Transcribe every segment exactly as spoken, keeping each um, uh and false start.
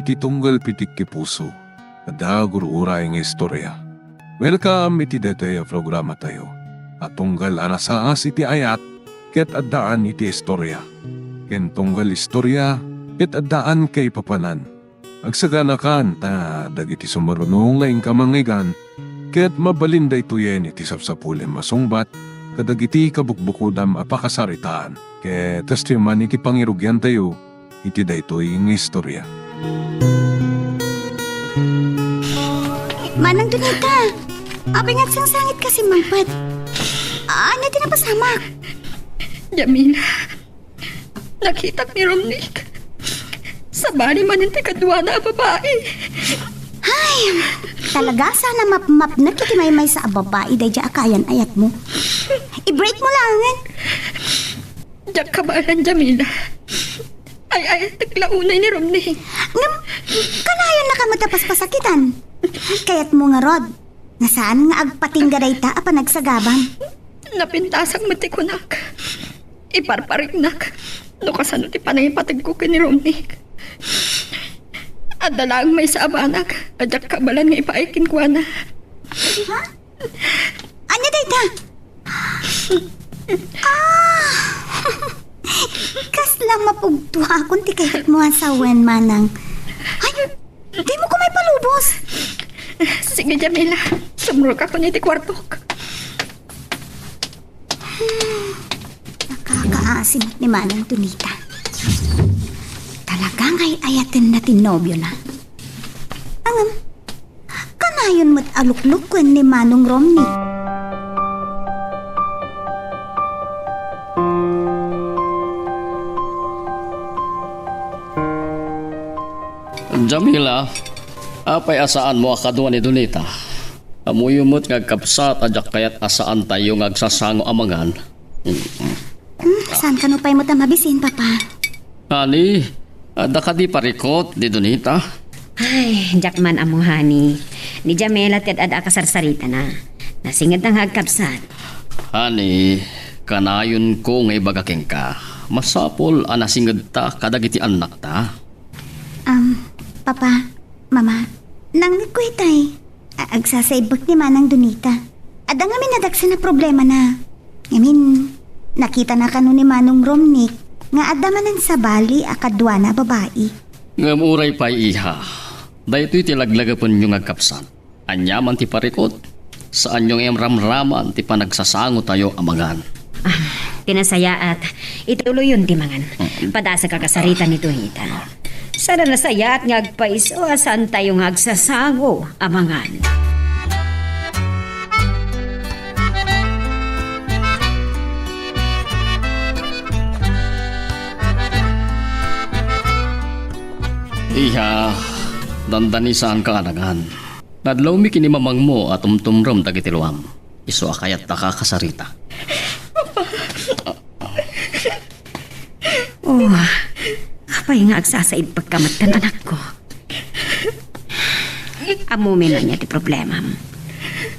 Ti tunggal pitik ti puso, adda gur-uray nga istorya. Welcome iti daytoy a programatayo a tunggal a nasaas iti ayat ket addaan iti istorya, ken tunggal istorya ket addaan kaipapanan. Agsaganakan ta dagiti sumaruno nga inka mangngeggan ket mabalin daytoyen iti sapsapulem a sungbat kadagiti kabukbukodam a pakasaritaan ket testimony iti pangirugiantayo iti daytoy nga istorya. Manang Donita, apay nga agsangsangitka simmangpet? Ania ti napasamak? Jamila, nakitak ni Romnick. Sabali manen ti kaduana a babai. Ay, talaga sana mapmapnek iti maymaysa a babai daydiay a kaayan-ayatmo. I-break mo laengen. Diak kabaelan, Jamila. Ay-ayatek la unay ni Romnick. Ngem, kanayonnaka met a paspasakitan. Kayatmo ngarud, nga saan nga agpatingga dayta a panagsagabam. Napintasak met ti kunak. Iparpariknak no kasano ti panangipategko ken ni Romnick. Adda laeng maysa a banag a diak kabaelan nga ipaay kenkuana. Ha? Ania dayta? Ah! Kasla mapugtuakon ti kayatmo a sawen, manang. Ay, dimo ko maipalubos. Sige, Jamila. Sumrulkakon iti kuartok. Hmm, nakakaasim ni Manang Donita. Talaga nga ay-ayatenna ti nobiona. Ngem, kanayon met a luklukken ni Manong Romnick. Jamila, apay a saanmo a kadua ni Donita? Ammoyo met nga agkabsat a diak kayat a saantayo nga agsasango a mangan. Hmm, saan kano pay met a mabisin, Papa? Honey, adda kadi parikut ni Donita? Ay, diak man ammo, honey. Ni Jamela ti ad-ada a kasarsaritana. Nasingedna nga agkabsat. Honey, kanayonko nga ibaga kenka, masapul a nasingedta kadagiti annakta. Um, Papa, Mama, nangngegko itay. A-, agsasaibbek ni Manang Donita. Adda ngamin a dagsen a problemana. Ngamin, nakitana kano ni Manong Romnick nga adda manen sabali a kaduana a babai. Ngem uray pay, iha, daytoy ti laglagepenyo nga agkabsat. Ania man ti parikut, saanyo nga imramraman ti panagsasangotayo a mangan. Ah, ti nasayaat, ituloyon ti mangan. Mm. Padasek a kasarita ni Donita. Saan a nasayaat nga agpayso a saantayo nga agsasango a mangan. Iha, dandani saanka a nangan. Nadlawmi ken ni mamangmo a tumtumrem dagiti luam. Isu a kayatta a kasarita. Oh, apay nga agsasaibbekka metten, anakko? Ammomi ania ti problemam.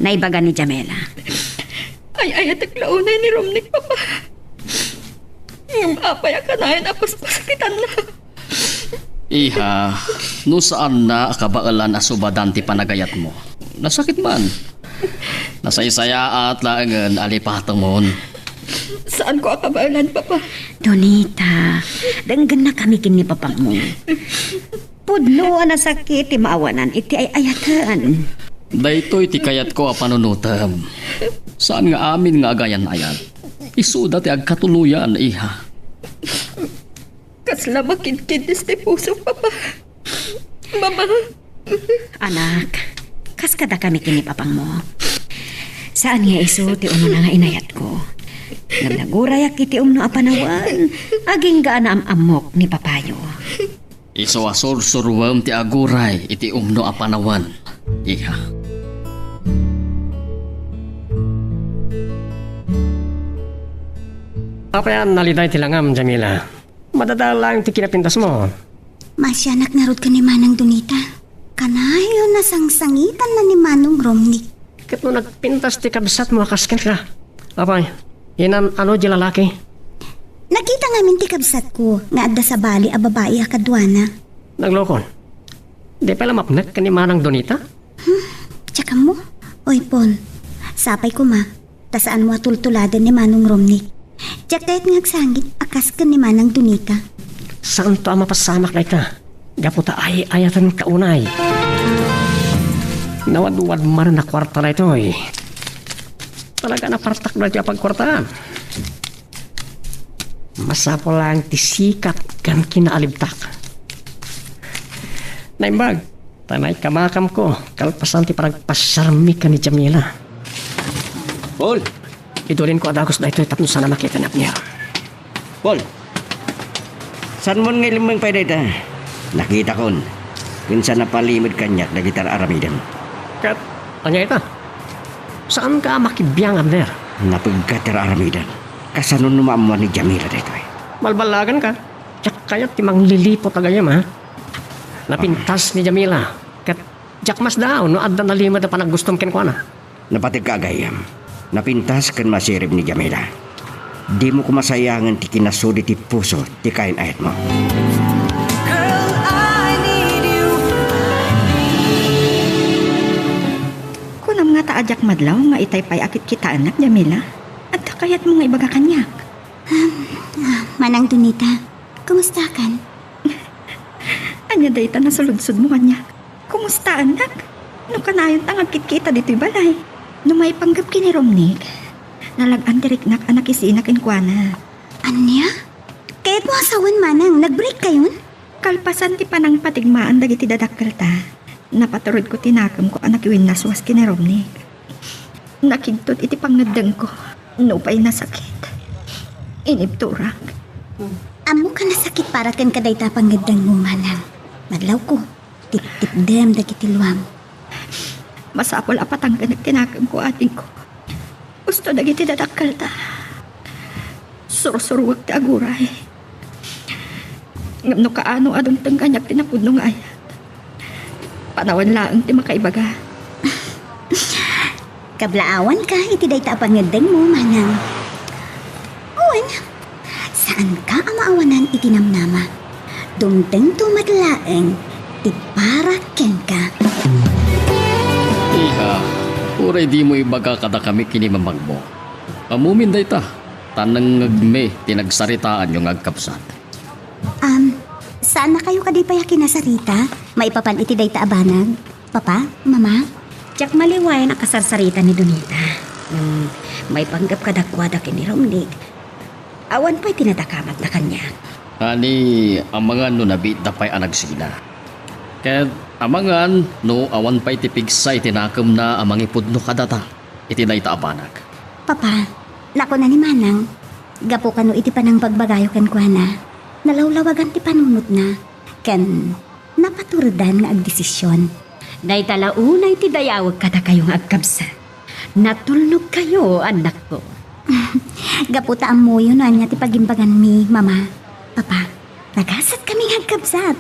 Naibaga ni Jamela. Ay-ayatek la unay ni Romnick, Papa. Ngem apay a kanayon a paspasakitanna? Iha, no saanna a kabaelan a subadan ti panagayatmo, nasakit man. Nasaysayaat laengen a lipatemon. Saanko a kabaelan, Papa. Donita, denggennakami ken ni Papamo. Pudno a nasakit ti maawanan iti ay-ayaten. Daytoy ti kayatko a panunotem. Saan nga amin nga agayan-ayat. Isuda ti agkatuloyan, iha. Kasla makidkidis ti pusok, Papa. Mama. Anak, kas kadakami ken ni Papangmo. Saan nga isu ti umuna nga inayatko. Ngem nagurayak iti umno a panawen, agingga a naam-ammok ni Papayo. Isu a sursuruem ti aguray iti umno a panawen, iha. Apay a naliday ti langam, Jamila? Madadael laeng ti kinapintasmo. Maasianak ngarud ken ni Manang Donita. Kanayon a sangsangitanna ni Manong Romnick. Ket no nagpintas ti kabsatmo a kas kenka, apay, inan-ano diay lalaki? Nakita ngamin ti kabsatko nga adda sabali a babai a kaduana. Naglokon. Di pay la mapnek ken ni Manang Donita? Diak ammo. Oy, Paul, sapay koma ta saanmo a tultuladen ni Manong Romnick. Diak kayat nga agsangit a kas ken ni Manang Donita. Saanto a mapasamak dayta, gapu ta ay-ayatenka unay. Nawadwad manen a kuarta daytoy. Talaga a napartak daytoy a pagkuartaan. Masapul laeng ti sikat ken kinaalibtak. Naimbag, ta naikamakamko kalpasan ti panagpasiarmi ken ni Jamila. Paul! Idulinko a dagus daytoy tapno saan a makita ni Abner. Paul! Saanmon nga ilimmeng pay dayta? Nakitakon ken saan a palimed kaniak dagiti ar-aramidem. Ket ania ita? Saanka a makibiang, Abner? Napegka ti ar-aramidem. Kasano no maammuan ni Jamila daytoy? Balballaganka. Diak kayat ti mangliliput a gayyem, ha? Napintas ni Jamila, ket diak masdaaw no adda nalimed a panaggustom kenkuana. Napategka a gayyem. Napintas ken masirib ni Jamila. Dimo koma sayangen ti kinasudi ti puso ti kayan-ayatmo. Girl, I need you. Kunam ngata a diak madlaw nga itay pay a kitkitaennak, Jamila? Adda kayatmo nga ibaga kaniak? Manang Donita, kumustakan? Ania dayta nasuludsodmo kaniak? Kumustaennak? No kanayon ta nga agkitkita ditoy balay. No maipanggep ken ni Romnick, nalag-an ti riknak a nakisina kenkuana. Ania? Kayatmo a sawen, Manang, nag-break kayon? Kalpasan ti panangpatigmaan dagiti dadakkelta, napaturedko ti nakemko a nakiwinnaswas ken ni Romnick. Nakigtot iti pangngeddengko, nupay nasakit. Inibturak. Ammoka a nasakit para kenka dayta a pangngeddengmo, Manang. Madlawko, tiptipdem dagiti luam. Masapul a patangkenek ti nakemko, adingko. Usto dagiti dadakkelta. Sursuruek ti aguray. Ngem no kaano a dumteng kaniak ti napudno nga ayat, panawen laeng ti makaibaga. Kablaawanka iti dayta a pangngeddengmo, Manang. Wen, saanka a maawanan iti namnama. Dumtengto met laeng ti para kenka. Iha, uray dimo ibaga kadakami ken ni mamagmo. Ammomin dayta, ta nangngegmi ti nagsaritaanyo nga agkabsat. Am, saannakayo kadi pay a kinasarita maipapan iti dayta a banag? Papa, Mama? Diak maliwayan a kasarsarita ni Donita. Ngem maipanggep kadakuada ken ni Romnick, awan pay ti nadakamatda kaniak. Ani, amangan no nabiitda pay a nagsina. Ket amangan no awan pay ti pigsa iti nakemna a mangipudno kadata iti dayta a banag. Papa, nakuna ni Manang, gapu kano iti panangbagbagayo kenkuana, nalawlawagan ti panunotna, ken napaturedan nga agdesision. Dayta la unay ti dayawek kadakayo nga agkabsat. Natulnogkayo, annakko. Gapu ta ammoyo no ania ti pagimbaganmi, Mama, Papa, nagasatkami nga agkabsat.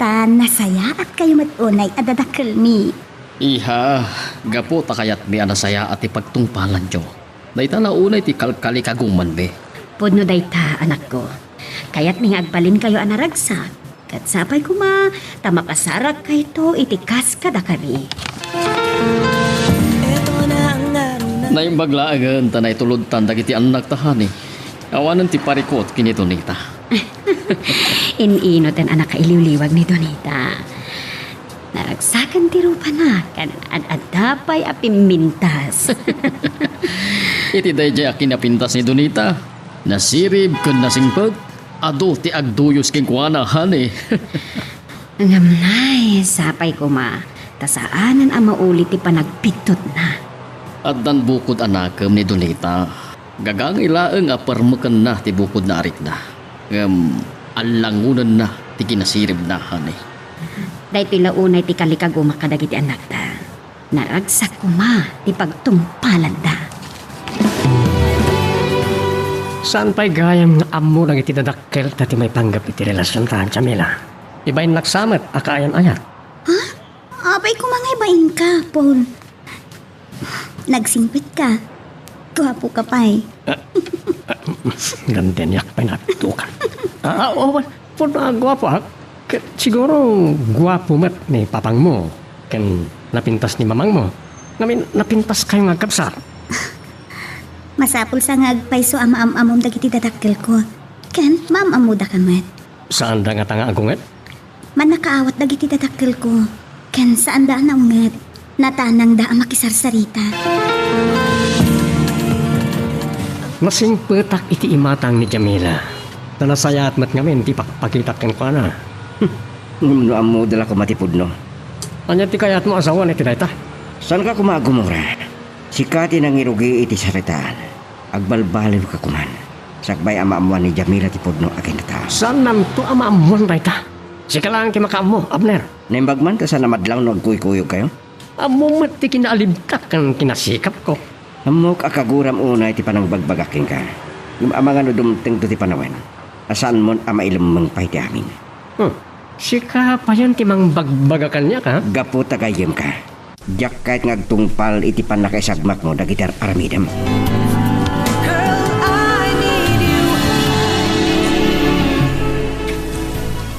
Ta nasayaatkayo met unay a dadakkelmi. Iha, gapu ta kayatmi a nasayaat ti pagtungpalanyo, dayta la unay ti kalkalikagumanmi. Pudno dayta, anakko. Kayatmi nga agbalinkayo a naragsak, ket sapay koma ta mapasarakkayto iti kas kadakami. Naimbag laengen ta naitulodtan dagiti annakta, honey. Awanen ti parikut ken ni Donita. In-inoten a nakailiwliwag ni Donita. Naragsaken ti rupana, ken ad-adda pay a pimmintas. Iti daydiay a kinapintas ni Donita, nasirib ken nasingpet, adu ti agduyos kenkuana, honey. Ngem nay, sapay koma, ta saanen a mauli ti panagpigtutna. Addan bukod a nakem ni Donita. Gagangay laeng a permekenna ti bukodna a rikna, ngem allangonenna ti kinasiribna, honey. Daytoy la unay ti kalikagumak kadagiti annakta. Naragsak koma ti pagtungpalanda. Saan pay gayam nga ammo dagiti dadakkelta ti maipanggep iti relasionta, Jamila. Ibainnak sa met a kaayan-ayat. Ha? Apay koma nga ibainka, Paul. Nagsingpet ka. Guapo ka pay. Gandeniak pay natukan. Ah, ah, oh, well, puro na guapo, ha? Siguro guapo met ni papangmo ken napintas ni mamangmo. Ngamin, napintaskayo nga agkabsat. Masapul sa nga agpayso a maam-amom dagiti dadakkelko. Ken maam-ammodaka met. Saanda ngata nga agunget? Mannakaawat dagiti dadakkelko. Ken saanda a naunget. Natanangda a makisarsarita. Nasingpetak iti imatang ni Jamila. Ta nasayaat met ngamin ti pakpakitak kenkuana. Ngem no ammoda la koma ti pudno. Ania ti kayatmo a sawen iti dayta? Saanka koma a gumura. Sika ti nangirugi iti saritaan. Agbalbaliwka koman. Sakbay a maammoan ni Jamila ti pudno a kinatao. Saannanto a maammoan dayta. Sika laeng ti makaammo, Abner. Naimbag man ta saan a madlaw no agkuykuyogkayo? Ammom met ti kinaalibtak ken kinasikapko. Ammok a kaguram unay ti panangbagbagak kenka. Ngem amangan no dumtengto ti panawen a saanmon a mailemmeng pay ti amin. Hmm. Sika payen ti mangbagbaga kaniak, a? Gapu ta gayyemka. Diak kayat nga agtungpal iti pannakaisagmakmo dagiti ar-aramidem. Girl, I need you.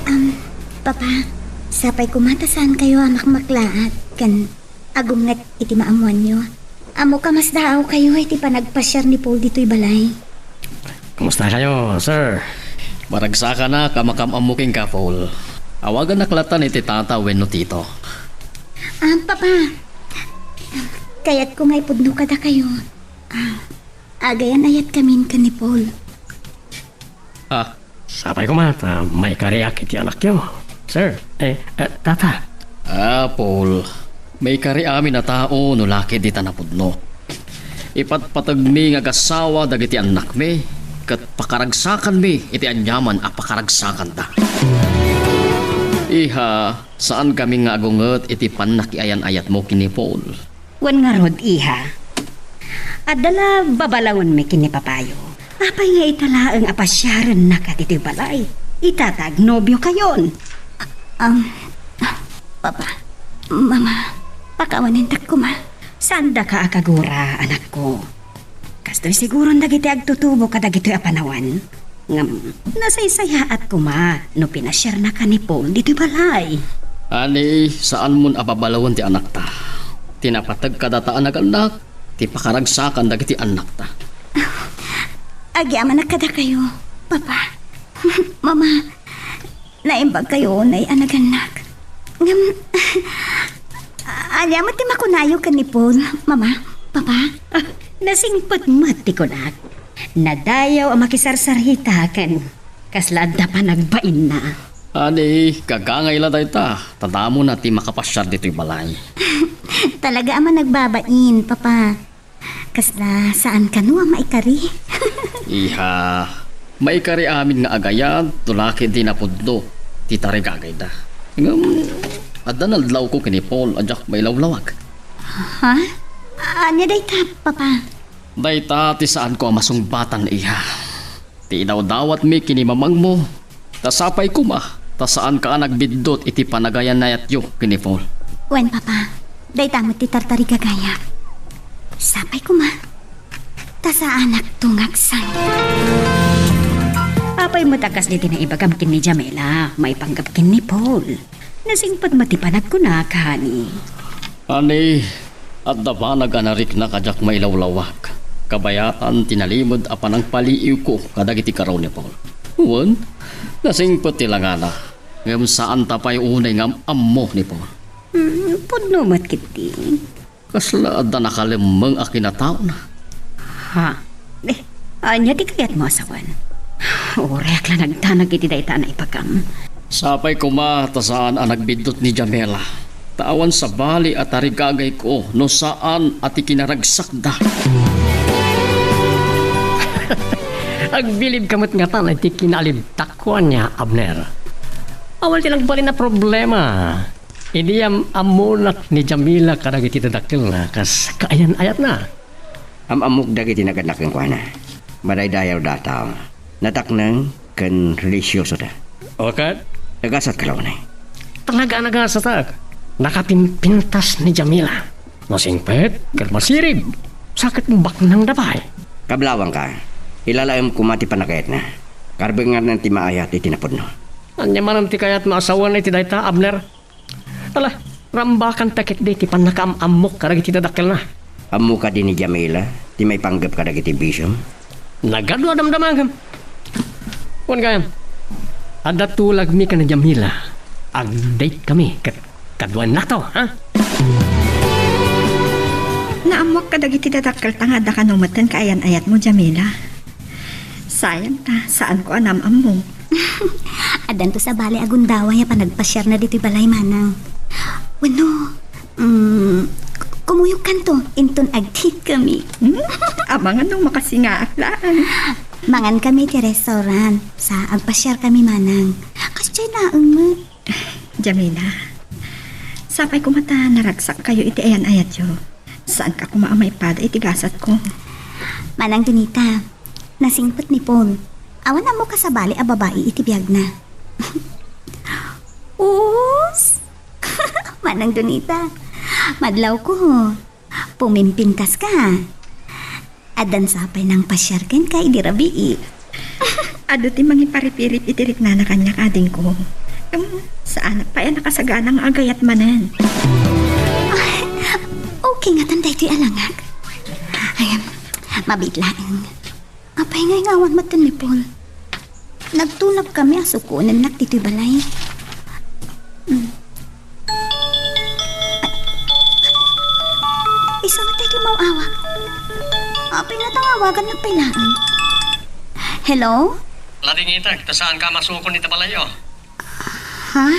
Um, Papa, sapay koma ta saankayo a makmaklaat ken agunget iti maammoanyo. Ammok a masdaawkayo iti panagpasiar ni Paul ditoy balay. Kumustakayo, sir? Maragsakanak a makaam-ammo kenka, Paul. Awagannak latta iti tata wenno tito. Ah, Papa, kayatko nga ipudno kadakayo. Ah, agayan-ayatkamin ken ni Paul. Ah, sapay koma ta maikariak iti anakyo, sir. Eh, eh, tata. Ah, Paul, maikari amin a tao no la ket dita napudno. Ipatpategmi nga agassawa dagiti annakmi, ket pakaragsakanmi iti aniaman a pakaragsakanda. Iha, saankami nga agunget iti pannakiayan-ayatmo ken ni Paul. Wen ngarud, iha, adda la babalawenmi ken ni papayo. Apay nga ita laeng a pasiarennaka ditoy balay? Ita ta agnobiokayon. Um, Papa, Mama, pakawanentak koma. Saandaka a kagura, anakko. Kastoy siguron dagiti agtutubo kadagitoy a panawen. Ngem, nasaysayaat koma no pinasiarnaka ni Paul ditoy balay. Ani, saanmon a babalawen ti anakta. Ti napateg kadata a nagannak, ti pakaragsakan dagiti annakta. Agyamanak kadakayo, Papa. Mama, naimbagkayo unay a nagannak. Ngem, ania met ti makunayo ken ni Paul, Mama, Papa? Ah, nasingpet met ti kunak. Nadayaw a makisarsarita ken kasla adda panagbainna. Ani, gagangay la dayta, ta damona ti makapasiar ditoy balay. Talaga a managbabain, Papa. Kasla saan kano a maikari? Iha, maikari amin nga agayat, no la ket di napudno ti tarigagayda. Ngem, adda naldaw ko ken ni Paul a diak mailawlawag. Ha? Ania dayta, Papa? Dayta ti saanko a masungbatan, iha. Ti idawdawatmi ken ni mamangmo, ta sapay koma, ta saanka a nagbiddut iti panagayan-ayatyo ken ni Paul. Wen, Papa, dayta met ti tartarigagayak. Sapay koma, ta saanakto nga agsangit. Apay met a kasdi ti naibagam ken ni Jamila, maipanggep ken ni Paul? Nasingpet met ti panagkunak, honey. Ani, adda banag a nariknak a diak mailawlawag. Kabayatan ti nalimed a panangpaliiwko kadagiti karaw ni Paul. Wen, nasingpet ti langana. Ngem saanta pay unay nga am-ammo ni Paul. Hmm, pudno met ketdi. Kasla adda nakalemmeng a kinataona. Ha? Eh, ania ti kayatmo a sawen? Uray ak la nagdanag iti dayta a naibagam. Sapay koma ta saan a nagbiddut ni Jamila. Ta awan sabali a tarigagayko no saan a ti kinaragsakda. Agbilibka met ngatan iti kinaalibtakko ania, Abner. Awan ti nagbalin a problema. Idi am-ammonak ni Jamila kadagiti dadakkelna kas kaayan-ayatna. Am-ammok dagiti nagannak kenkuana. Madaydayawda a tao. Natakneng ken relihiyosoda. O ket? Nagasat ka la unay. Talaga a nagasatak. Nakapimpintas ni Jamila. Nasingpet ket masirib. Sa ket baknangda pay. Kablawangka, ilalaem koma ti panagayatna. Karbenganna ti maayat iti napudno. Ania manen ti kayatmo a sawen iti dayta, Abner? Ala, rambakanta ketdi ti pannakaam-ammok kadagiti dadakkelna. Ammo kadi ni Jamila ti maipanggep kadagiti bisiom? Nagadu a damdamagem. Wen gayam, adda tulagmi ken ni Jamila. Ag-date kami ket kaduaennato, ha? Naammoak kadagiti dadakkelta nga adda kano metten kaayan-ayatmo, Jamila. Sayang ta, saanko a naam-ammo. Addanto sabali a gundaway a panagpasiarna ditoy balay, manang. Wenno, mm, kumuyogkanto inton ag-date kami. Hmm? Amangan no makasingaak laeng. Mangan kami iti restaurant, sa agpasiar kami, manang. Kasdiay laeng met. Jamila, sapay koma ta naragsak kayo iti ayan-ayatyo. Saanka koma a maipada iti gasatko. Manang Donita, nasingpet ni Paul. Awan ammo kasabali a babai iti biagna. Us! Manang Donita, madlawko. Pumimpintaska. Addan sapay nangpasiar kenka idi rabii. Adu ti mangiparipirip iti riknana kaniak, adingko. Em, saanak pay a nakasagana nga agayat manen. Ay, okay ngatan daytoy a langak. Ay, mabiit laeng. Apay nga ingawan metten ni Paul? Nagtulagkami a sukonennak ditoy balay. Mm. Ay. Isu met daytoy maawag. Apay ngata nga awagannak pay laeng? Hello? Ladingitek, ta saanka a masukon iti balayyo. Ha?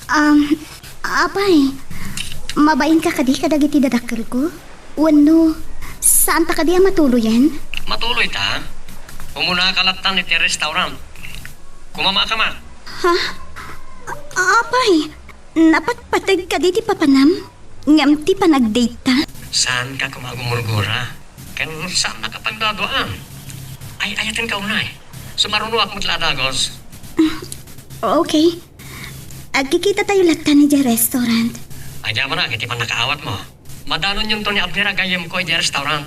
Um, apay, mabainka kadi kadagiti dadakkelko? Wenno, saanta kadi a matuloyen? Matuloyta. Umunaka lattan iti restaurant. Kumamaka met. Ha? A-, apay, napatpateg kadi ti papanam? Ngem ti panagdateta? Saanka koma a gumurgura. Ken saannak a pagduaduaan. Ay-ayatenka unay. Sumarunoak met la a dagus. Okay. Agkikitatayo lattan idiay restaurant. Agyamanak iti pannakaawatmo. Madanonyonto ni Abner a gayyemko idiay restaurant.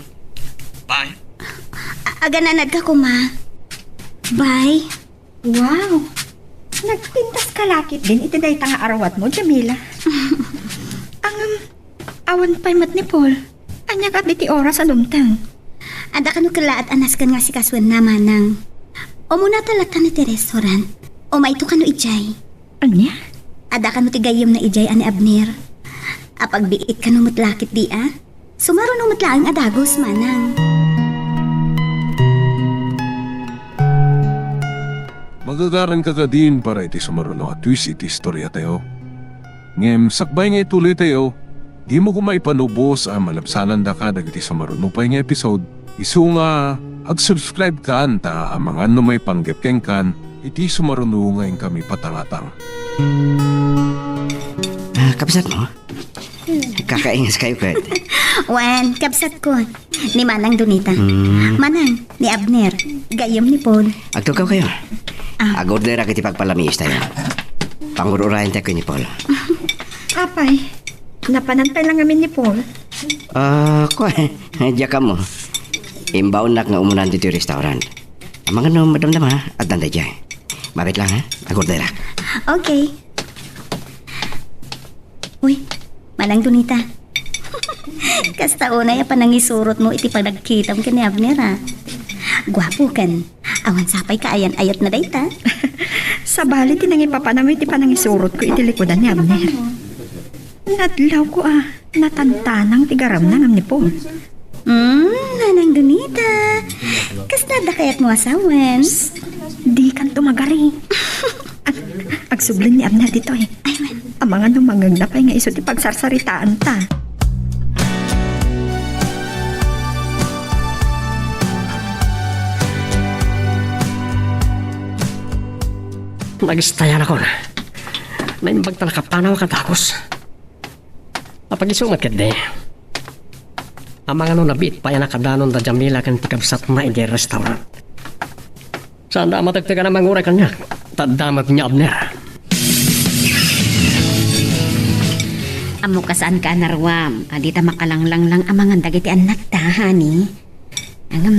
Bye. A-, agananadka koma. Bye. Wow! Nagpintaska la ketdin iti dayta nga aruatmo, Jamila. Ngem, awan pay met ni Paul. Ania kadi ti oras a dumteng? Adda kano kellaat a nasken nga asikasoenna, manang. Umunata lattan iti restaurant. Umayto kano idiay. Ania? Adda kano ti gayyemna idiay a ni Abner. Apagbiit kano met la ketdi a? Sumaruno met laeng a dagus, manang. Magagaranka kadin para iti sumaruno a twist iti istoriatayo. Ngem sakbay nga ituloytayo, dimo koma ipanubos a malabsanandaka dagiti sumaruno pay nga episode, isu nga ag-subscribe kan ta amangan no maipanggep kenkan iti sumaruno nga inkami patangatang. Ah, kabsatmo? Kakaingas kayo ket. Wen, kabsatko. Ni Manang Donita. Hmm. Manang, ni Abner. Gayyem ni Paul. Agtugkaw kayo. Ah. Agorderak iti pagpalamiis tayo. Pangur-urayan tayo ni Paul. Apay, napanan pay lang amin ni Paul. Ah, kua, diak ammo. Imbaonnak nga umunan ditoy restaurant. Amangan no madamdama, addan daydiay. Mabit lang, ha? Agorderak. Okay. Uy, Manang Donita. Kasta unay a panangisurotmo iti panagkitam ken ni Abner, a. Guapo ken awan sapay kaayan-ayatna dayta. Sabali ti nangipapanam iti panangisurotko iti likudan ni Abner. Nadlawko a natantanang ti garamna ngem ni Paul. Hmm, Manang Donita. Kasta adda kayatmo a sawen? Psst, dikanto magari. Ag-, agsubli ni Abner ditoy. Ay, wen. Amangan no mangngegna pay nga isu ti pagsarsaritaanta. Nagistayanakon. Naimbag ta nakapanaw a kadagos. Apag-isu met ketdi. Amangan no nabiit pay a nakadanon da Jamila ken ti kabsatna idiay restaurant. Saanda a matektekan a manguray kaniak, ta adda met ni Abner. Ammok a saanka a naruam a dita makalanglanglang amangan dagiti annakta, honey. Ngem,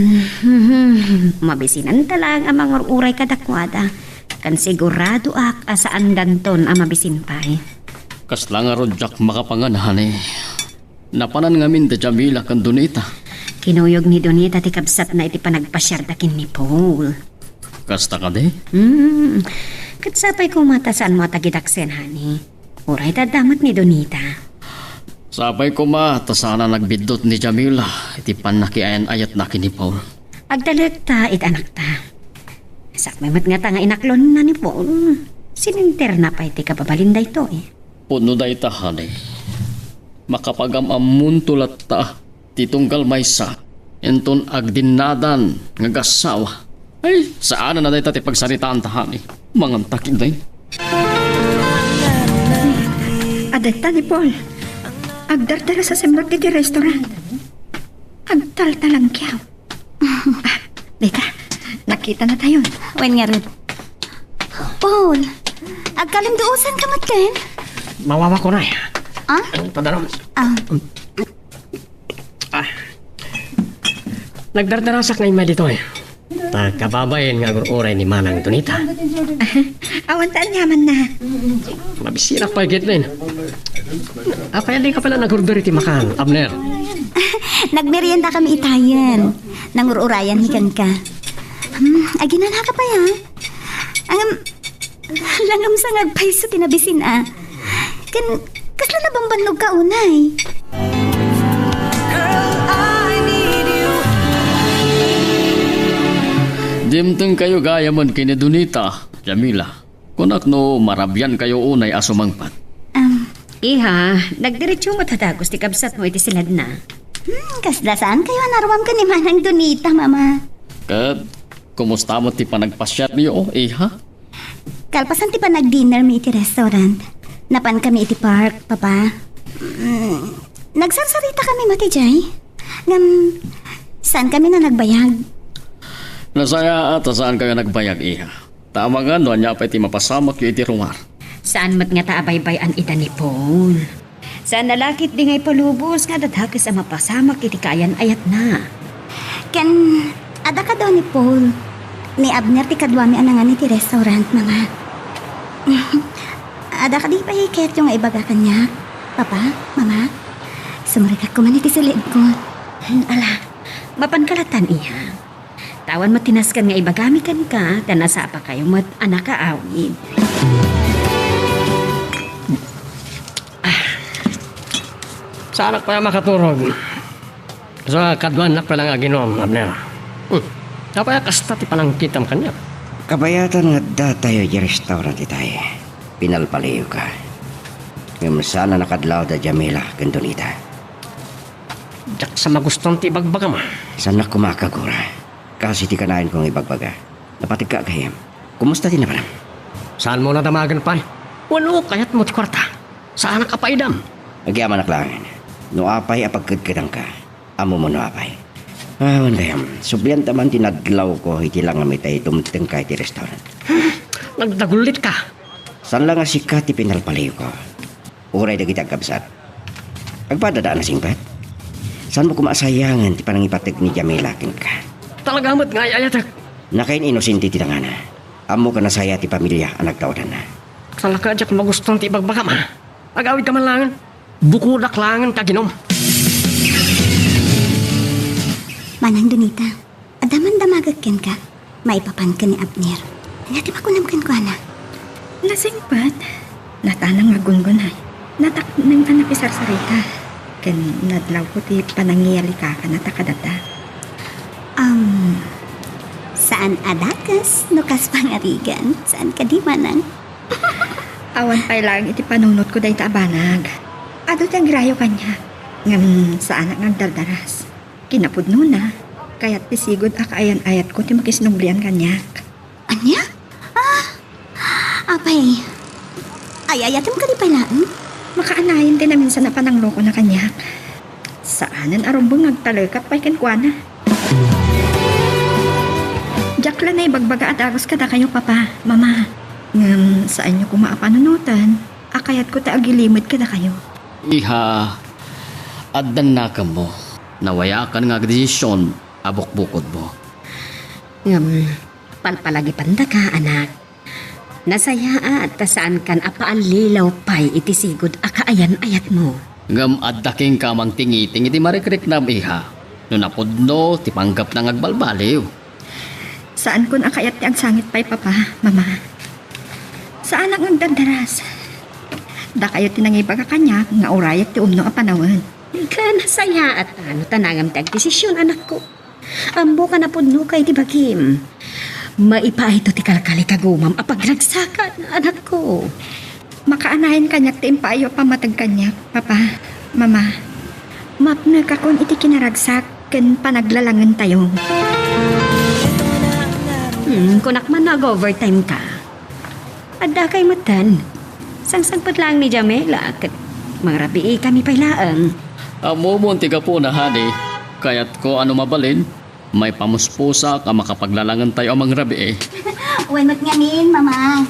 mabisinanta laeng a mangur-uray kadakuada. Ken siguradoak a saandanton a mabisin pay. Kasla ngarud diak makapangan, honey. Napanan ngamin da Jamila ken Donita. Kinuyog ni Donita ti kabsatna iti panagpasiarda ken ni Paul. Kasta kadi? Hmm. Ket sapay koma ta saanmo a tagidaksen, honey. Uray ta adda met ni Donita. Sapay koma ta saan a nagbiddut ni Jamila iti pannakiayan-ayatna ken ni Paul. Agtalekta iti anakta. Sakbay met ngata nga inaklonna ni Paul, sininterna pay ti kababalin daytoy. Pudno dayta, honey. Makapagam-ammonto latta ti tunggal maysa inton agdinnadan nga agassawa. Ay, saanen a dayta ti pagsaritaanta, honey. Manganta ketdin. Adda ni Paul. Agdardaras a simrek iti restaurant. Agtaltalangkiaw. Ah, dayta, nakitanatayon. Wen ngarud. Paul, agkalinduosanka met ken? Mawawak unay. Ah? Padarom. Ah. Ah. Nagdardarasak nga immay ditoy. Ta kababain nga agur-uray ni Manang Donita. Awan ta aniamanna. Mabisirak pay ketdin. Apay a dika pay la nagurder iti makan, Abner? Nagmeriendakami itayen. Nangur-urayanmi kenka. Hmm, aginanaka pay, a? Ngem, langem sa nga agpayso ti nabisin a. Ken, kasla nabambannogka unay? Dimtengkayo gayamen ken ni Donita, Jamila. Kunak no marabiankayo unay a sumangpet. Am. Iha, nagdiretso met a dagus ti kabsatmo iti siledna. Hmm, kasla saankayo a naruam ken ni Manang Donita, Mama. Ket, kumusta met ti panagpasiaryo, iha? Kalpasan ti panagdinnermi iti restaurant, napankami iti park, Papa. Mm, nagsarsaritami met idiay. Ngem, saankami a nagbayag. Nasayaat a saankayo a nagbayag, iha. Ta amangan no ania pay ti mapasamakyo iti rumar. Saan met ngata a baybay-an ida ni Paul. Saan a la ketdi nga ipalubos nga adda dakes a mapasamak iti kaayan-ayatna. Ken, adda kado ni Paul, ni Abner ti kaduami a nangan iti restaurant, Mama. Adda kadi pay kayatyo nga ibaga kaniak, Papa, Mama? Sumrekak koma iti siledko. Hmm, ala, mapanka latta, iha. Awan met ti nasken nga ibagami kenka, ta nasapakayo met a nakaawid. Ah. Saanak pay a makaturog. Sa kaduanak pay la nga aginom, Abner. Hmm. Apay a kasta ti panangkitam kaniak? Kabayatan nga addatayo idiay restaurant itay. Pinalpaliwka. Ngem saan a nakadlaw da Jamila ken Donita. Diak sa magustuan ti ibagbagam, a. Saannak koma a kagura. Kas iti kanayon ko nga ibagbaga, napategka a gayyem. Kumusta ti napanem? Saanmo a damagen pay? Wenno kayatmo ti kuarta? Saanak a paidam. Agyamanak laengen. No apay a pagkedkedanka, ammom no apay. Awan gayyem, sublianta man ti nadlawko iti langam itay tumtengka iti restaurant. Nagdagullitka. Saan la nga sika ti pinalpaliwko. Uray dagiti agkabsat. Agpadada a nasingpet? Saanmo koma a sayangen ti panangipateg ni Jamila kenka? Talaga met nga ay-ayatek. Nakain-inosente ti dangana. Ammok a nasaya ti pamilia a nagtaudanna. Talaga diak magustuan ti ibagbagam, a. Agawidka man laengen. Bukodak laengen ti aginom. Manang Donita. Adda man damagek kenka, maipapan ken ni Abner. Ania ti makunam kenkuana? Nasingpet. Natanang nga aggungunay. Natakneng a nakisarsarita. Ken nadlawko ti panangiyalikakana ta kadata. Am, saan a dakes no kas pangarigan? Saan kadi, Manang? Awan pay laeng iti panunotko dayta a banag. Adu ti agrayo kaniak. Ngem saanak nga agdardaras. Kinapudnona, kayat ti sigud a kaayan-ayatko ti makisnublian kaniak. Ania? Ah, apay, ay-ayatem kadi pay laeng? Makaanayon ti naminsan a pananglokona kaniak. Saanen a rumbeng nga agtalekak pay kenkuana. Diak la naibagbaga a dagus kadakayo, Papa, Mama. Ngem saanyo koma a panunoten a kayatko ti agilimed kadakayo. Iha, addan nakemmo. Nawayakan nga agdesision a bukbukodmo. Ngem, palpalagipandaka, anak. Nasayaat ta saankan a paallilaw pay iti sigud a kaayan-ayatmo. Ngem adda kenka a mangtingiting iti marikriknam, iha. No napudno ti panggepna nga agbalbaliw. Saankon a kayat ti agsangit pay, Papa, Mama. Saanak nga agdardaras. Dakayo ti nangibaga kaniak nga urayek ti umno a panawen. Ket nasayaat ta no tanangam ti agdesisyon, anakko. Ammok a napudnoka iti bagim. Maipaayto ti kalkali kagumam a pagragsakan, anakko. Makaanayon kaniak ti impaayyo a pammateg kaniak, Papa, Mama. Mapnekakon iti kinaragsak ken panaglalangentayo. Hmm, kunak man no ag-overtime ka. Addakay metten. Sangsangpet laeng ni Jamila ket mangrabiikami pay laeng. Ammomon ti gapuna, honey. Kayatko a no mabalin, maipamuspusak a makapaglalangentayo a mangrabii. Wen met ngamin, Mama.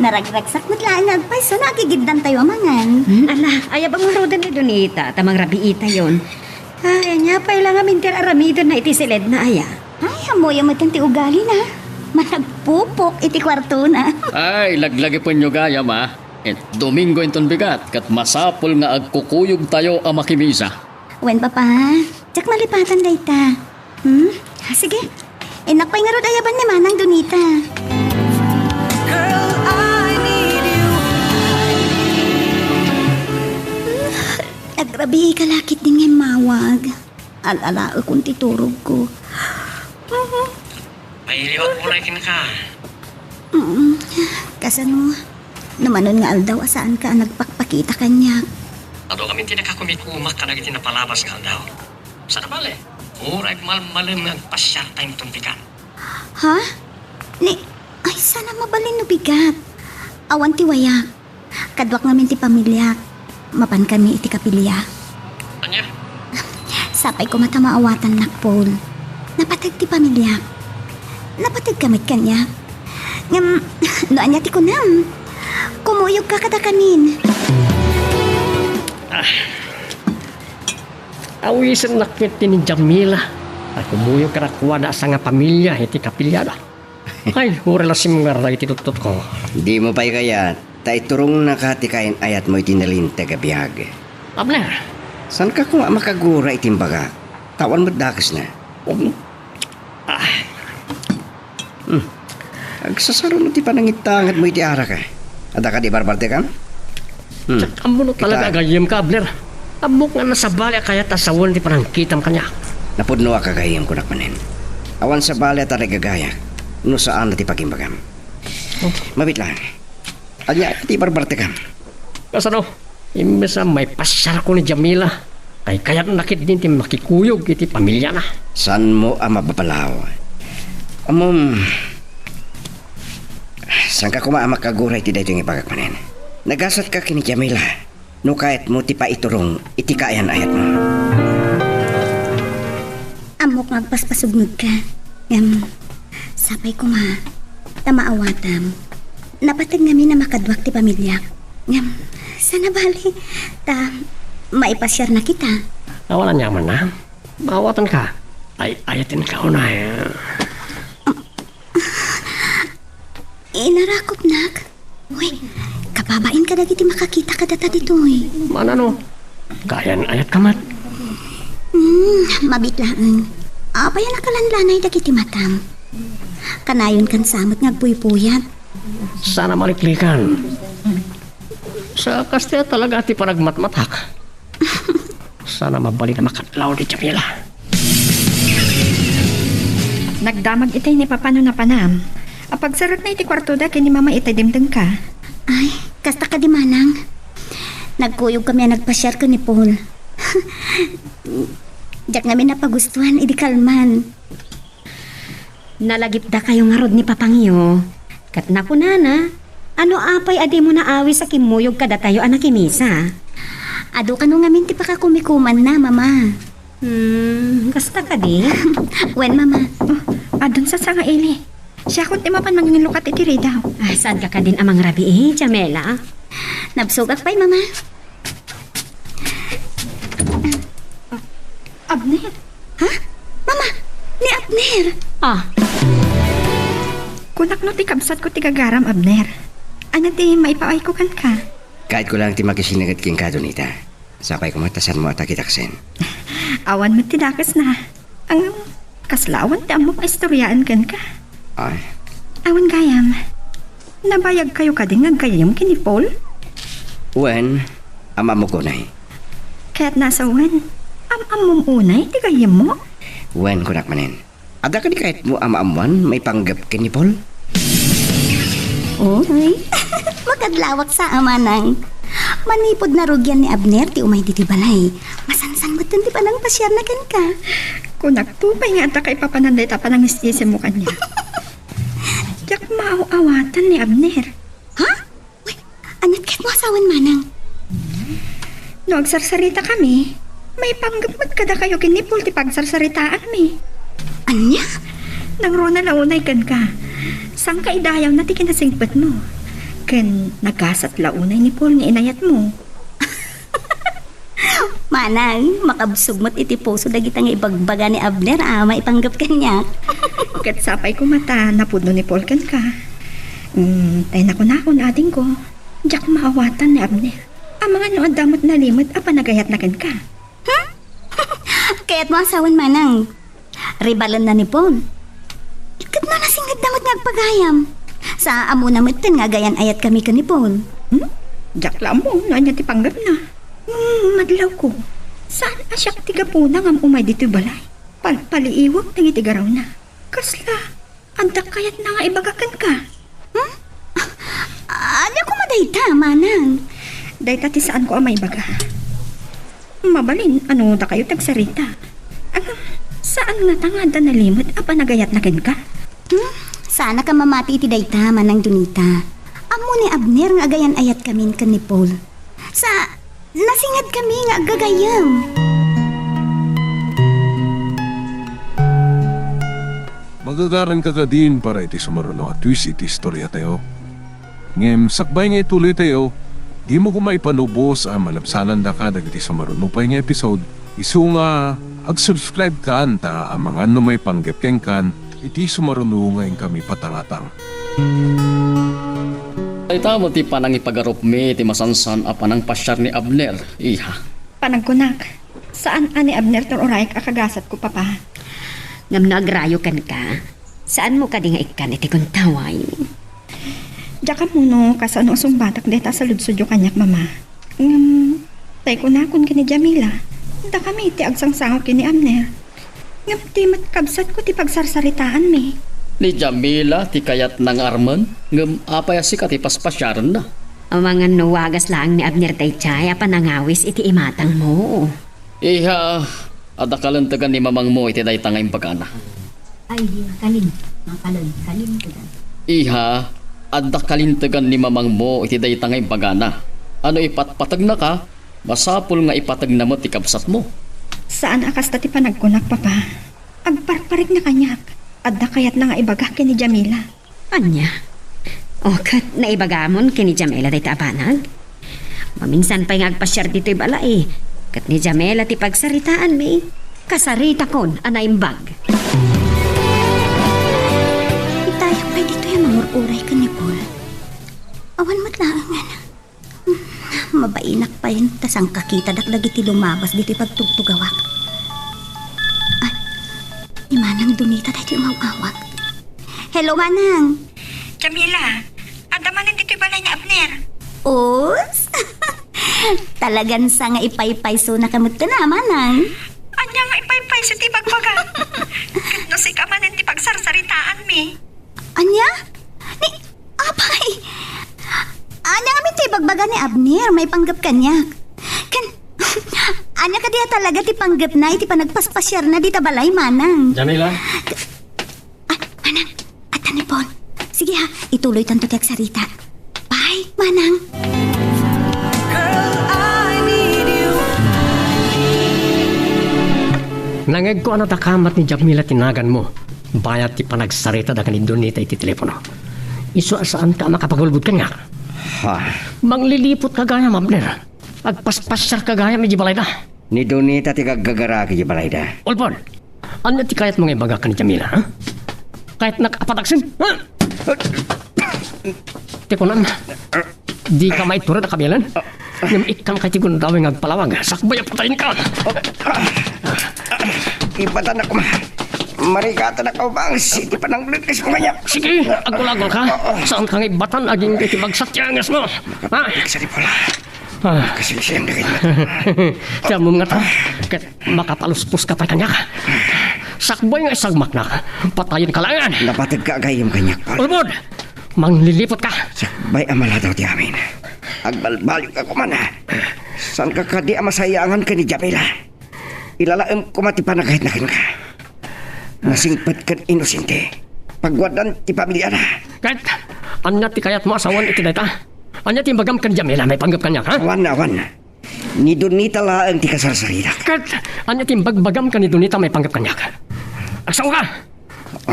Naragragsak met laeng nga agpayso no agigiddantayo a mangan. Hmm, ala, ayab a ngaruden ni Donita ta mangrabiitayon. Ay, ania pay la ngamin ti ar-aramidenna iti siledna aya? Ay, ammoyo metten ti ugalina. Managpupok iti kuartona. Ay, laglagipenyo gayam, a. Eh, Domingo inton bigat, ket masapul nga agkukuyogtayo a makimisa. Wen, Papa, diak malipatan dayta. Hmm? Ah, sige. Innak pay ngarud ayaban ni Manang Donita. Girl, I need you. Agrabiika la ketdin nga immawag. Al-alaekon ti turogko. Mailiwak unay kenka. Mm, kasano? No manon nga aldaw a saanka a nagpakpakita kaniak? Adu ngamin ti nakakumikumak kadagiti napalabas nga aldaw. Saan a bale, uray malmalem nga agpasiarta inton bigat. Ha? Ni, ay, saan a mabalin no bigat. Awan ti wayak. Kaduak ngamin ti pamiliak. Mapankami iti kapilya. Ania? Sapay koma ta maawatannak, Paul. Napateg ti pamiliak. Napategka met kaniak. Ngem, no ania ti kunam? Kumuyogka kadakamin. Ah. Awisennak met ti ni Jamila a kumuyog kadakuada a sangapamilia iti kapiliada. Ay, uray la simngar dagiti tuttotko. Dimo pay kayat ta iturongnaka ti kaayan-ayatmo iti nalinteg a biag. Abner! Saanka koma a makagura iti imbagak, ta awan met dakesna. Um, ah. Hmm. Agsasaruno ti panangitangatmo iti arak, a. Adda kadi barbartekam? Hmm. Diak ammo no talaga a gayyemka, Abner. Ammok nga ania sabali a kayat a sawen ti panangkitam kaniak. Napudnoak a gayyem, kunak manen. Awan sabali a tarigagayak no saan ti pagimbagam. Oh. Mabiit laeng. Ania ti barbartekam? Kasano? Imbes a maipasiarko ni Jamila, kaykayatna ketdin ti makikuyog iti pamiliana. Saanmo a mababalaw? Ammom, saanka koma a makagura iti daytoy nga ibagak manen. Nagasatka ken ni Jamila no kayatmo ti paiturong iti kaayan-ayatmo. Ammok nga agpaspasubngegka, ngem sapay koma ta maawatam. Napateg ngamin a makaduak ti pamiliak. Ngem, saan a bale, ta maipasiarna kita. Awan aniamanna. Maawatanka. Ay, ayatenka unay. Inarakupnak? Uy, kababain kadagiti makakita kadata ditoy. Manano? Kaayan-ayatka met? Hmm, mabiit laeng. Apay a nakalanlanay dagiti matam? Kanayonkan sa met nga agpuypuyat. Saan a maliklikan. Sa kasta talaga ti panagmatmatak. Saan a mabalin a makadlaw ni Jamila. Nagdamag itay ni Papa no napanam. Apagsarakna iti kuartoda ken ni Mama itay dimdemka. Ay, kasta kadi manang. Nagkuyogkami a nagpasiar ken ni Paul. Diak ngamin napagustuan idi kalman. Nalagipdakayo ngarud ni Papangyo, ket nakunana, "Ano apay a dimo naawis a kimmuyog kadatayo a nakimisa?" Adu kano ngamin ti pakakumikumanna, Mama. Hmm, kasta kadi? Wen, Mama. Oh, adun sa sanga ili. Siakon ti mapan manginlukat iti ridaw. Ah, saanka kadin a mangrabii, Jamela? Nabsogak pay, Mama. Abner? Ha? Mama, ni Abner! Ah. Kunak no ti kabsatko ti gagaram, Abner. Ania ti maipaayko kenka? Kayatko lang ti makisinagat kenka, Donita. Sapay koma ta saanmo a takidaksen. Awan met ti dakesna. Ngem, kasla awan ti ammok a istoriaen kenka. Ay. Awan gayam. Nabayagkayo kadi nga aggayyem ken ni Paul? Wen, am-ammok unay. Kayatna a sawen, am-ammom unay ti gayyemmo? Wen, kunak manen. Adda kadi kayatmo a maammoan maipanggep ken ni Paul? Uy, makadlawak sa, a manang. Manipud narugian ni Abner ti umay ditoy balay, masansan metten ti panangpasiarna kenka. Kunakto pay nga adda kaipapanan dayta a panangisisimo kaniak. Diak maaw-awatan ni Abner. Ha? Uy, aniat kayatmo a sawen, manang? No agsarsaritakami, maipanggep met kadakayo ken ni Paul ti pagsarsaritaanmi. Ania? Nangruna la unay kenka. Sangka idayawna ti kinasingpetmo. Ken nagasat la unay ni Paul nga inayatmo. Manang, makabsog met iti puso dagita nga ibagbaga ni Abner a maipanggep kaniak. Ket sapay koma ta napudno ni Paul kenka. Mm, tay nakunakon, adingko, diak maawatan ni Abner. Amangan no adda met nalimed a panagayatna kenka. Hmm? Kayatmo a sawen, manang? Ribalenna ni Paul. Ket no nasingedda met nga agpagayam? Sa ammona metten nga agayan-ayatkami ken ni Paul. Hmm? Diak la ammo no ania ti panggepna. Hmm, madlawko. Saan a siak ti gapuna ngam umay ditoy balay? Palpaliiwek dagiti garawna. Kasla, adda kayatna nga ibaga kenka? Hmm? Ania koma dayta, manang? Dayta ti saanko a maibaga. Mabalin, ano dakayo ti agsarita? Ngem, saan ngata nga adda nalimed a panagayatna kenka? Hmm? Saanak a mamati iti dayta, Manang Donita. Ammo ni Abner nga agayan-ayatkamin ken ni Paul. Sa, nasingedkami nga aggagayyem. Magagaranka kadin para iti sumaruno a twist iti istoriatayo. Ngem sakbay nga ituloytayo, dimo koma ipanubos a malabsanandaka dagiti sumaruno pay nga episode, isu nga ag-subscribe kan ta amangan no maipanggep kenkan iti sumaruno nga inkami patangatang. Dayta met ti panangipagarupmi iti masansan a panangpasiar ni Abner, iha. Panagkunak, saan a ni Abner ti uraek a kagasatko, Papa. Ngem no agrayo kenka, saanmo kadi nga ikkan iti kuntaway? Diak ammo no kasano a sungbatak dayta a saludsodyo kaniak, Mama. Ngem, tay kunakon ken ni Jamila, dakami ti agsangsango ken ni Abner. Ngem di met kabsatko ti pagsarsaritaanmi. Ni Jamila ti kayatna nga armen, ngem apay a sika ti paspasiarenna? Amangan no wagas laeng ni Abner daydiay a panangawis iti imatangmo. Iha, adda kalintegan ni mamangmo iti dayta nga imbagana. Ay, kalin, ang kalin, kalintegan. Iha, adda kalintegan ni mamangmo iti dayta nga imbagana. Ano ipatpategnaka, masapul nga ipategna met ti kabsatmo. Saan a kasta ti panagkunak, Papa. Agparparikna kaniak. Adda kayatna nga ibaga ken ni Jamila. Ania? O, ket naibagamon ken ni Jamila dayta a banag? Maminsan pay nga agpasiar ditoy balay, ket ni Jamila ti pagsaritaanmi. Kasaritakon a naimbag. Itayak pay ditoy a mangur-uray ken ni Paul. Awan met laeng nga na. Hmm, mabainak pay ta sangkakitadak dagiti lumabas ditoy pagtugtugawak. Ay, ni Manang Donita daytoy umaw-awag. Hello, Manang. Jamila, adda manen ditoy balay ni Abner? Us? Talagan sa nga ipaypaysonaka met ken, a, Manang. Ania nga ipaypayso ti bagbaga? Ket no sika manen ti pagsarsaritaanmi. Ania? Ni, apay! Ania ngamin ti ibagbaga ni Abner maipanggep kaniak? Ken, ania kadi a talaga ti panggepna iti panagpaspasiarna dita balay, Manang? Jamila? Ay, Manang, adda ni Paul. Sige ha, ituloytanto ti agsarita. Bye, Manang. Nangegko a nadakamat ni Jamila ti naganmo. Bayat ti panagsarita da ken ni Donita iti telepono. Isu a saanka a makapagulgod kaniak. Ha? Mangliliputka gayam, Abner. Agpaspasiarka gayam iti balayda. Ni Donita ti gaggagaraak iti balayda. Ulpon, ania ti kayatmo nga ibaga ken ni Jamila, ha? Kayatnak a pataksim, ha? Ti kunam, dika maitured a kabilan? Ngem ikkanka iti gundaway nga agpalawag. Sakbay a patayenka. Ibatan a koma. Marigatan a kaubangs iti pananglekkes mo kaniak. Sige, agulagulka. Saanka nga ibatan agingga iti bagsak ti angesmo. Ha? Sa di pala. Ah. Kasi siyempre. Ti ammom ngata, ket makapalus-puska pay kaniak. Sakbay nga isagmaknak, patayenka laengen. Napategka a gayyem kaniak, Paul. Ulbod! Mangliliputka. Sakbay a maladaw ti amin, agbalbaliwka koma. Saanka kadi a masayangan ken ni Jamila? Ilalaem koma ti panagayatna kenka. Nasingpet ken inosente. Pagwaddan ti pamiliana. Ket, ania ti kayatmo a sawen iti dayta? Ania ti imbagam ken Jamila maipanggep kaniak, ha? Awan, awan. Ni Donita laeng ti kasarsaritak. Ket, ania ti imbagbagam ken ni Donita maipanggep kaniak? Agsaoka!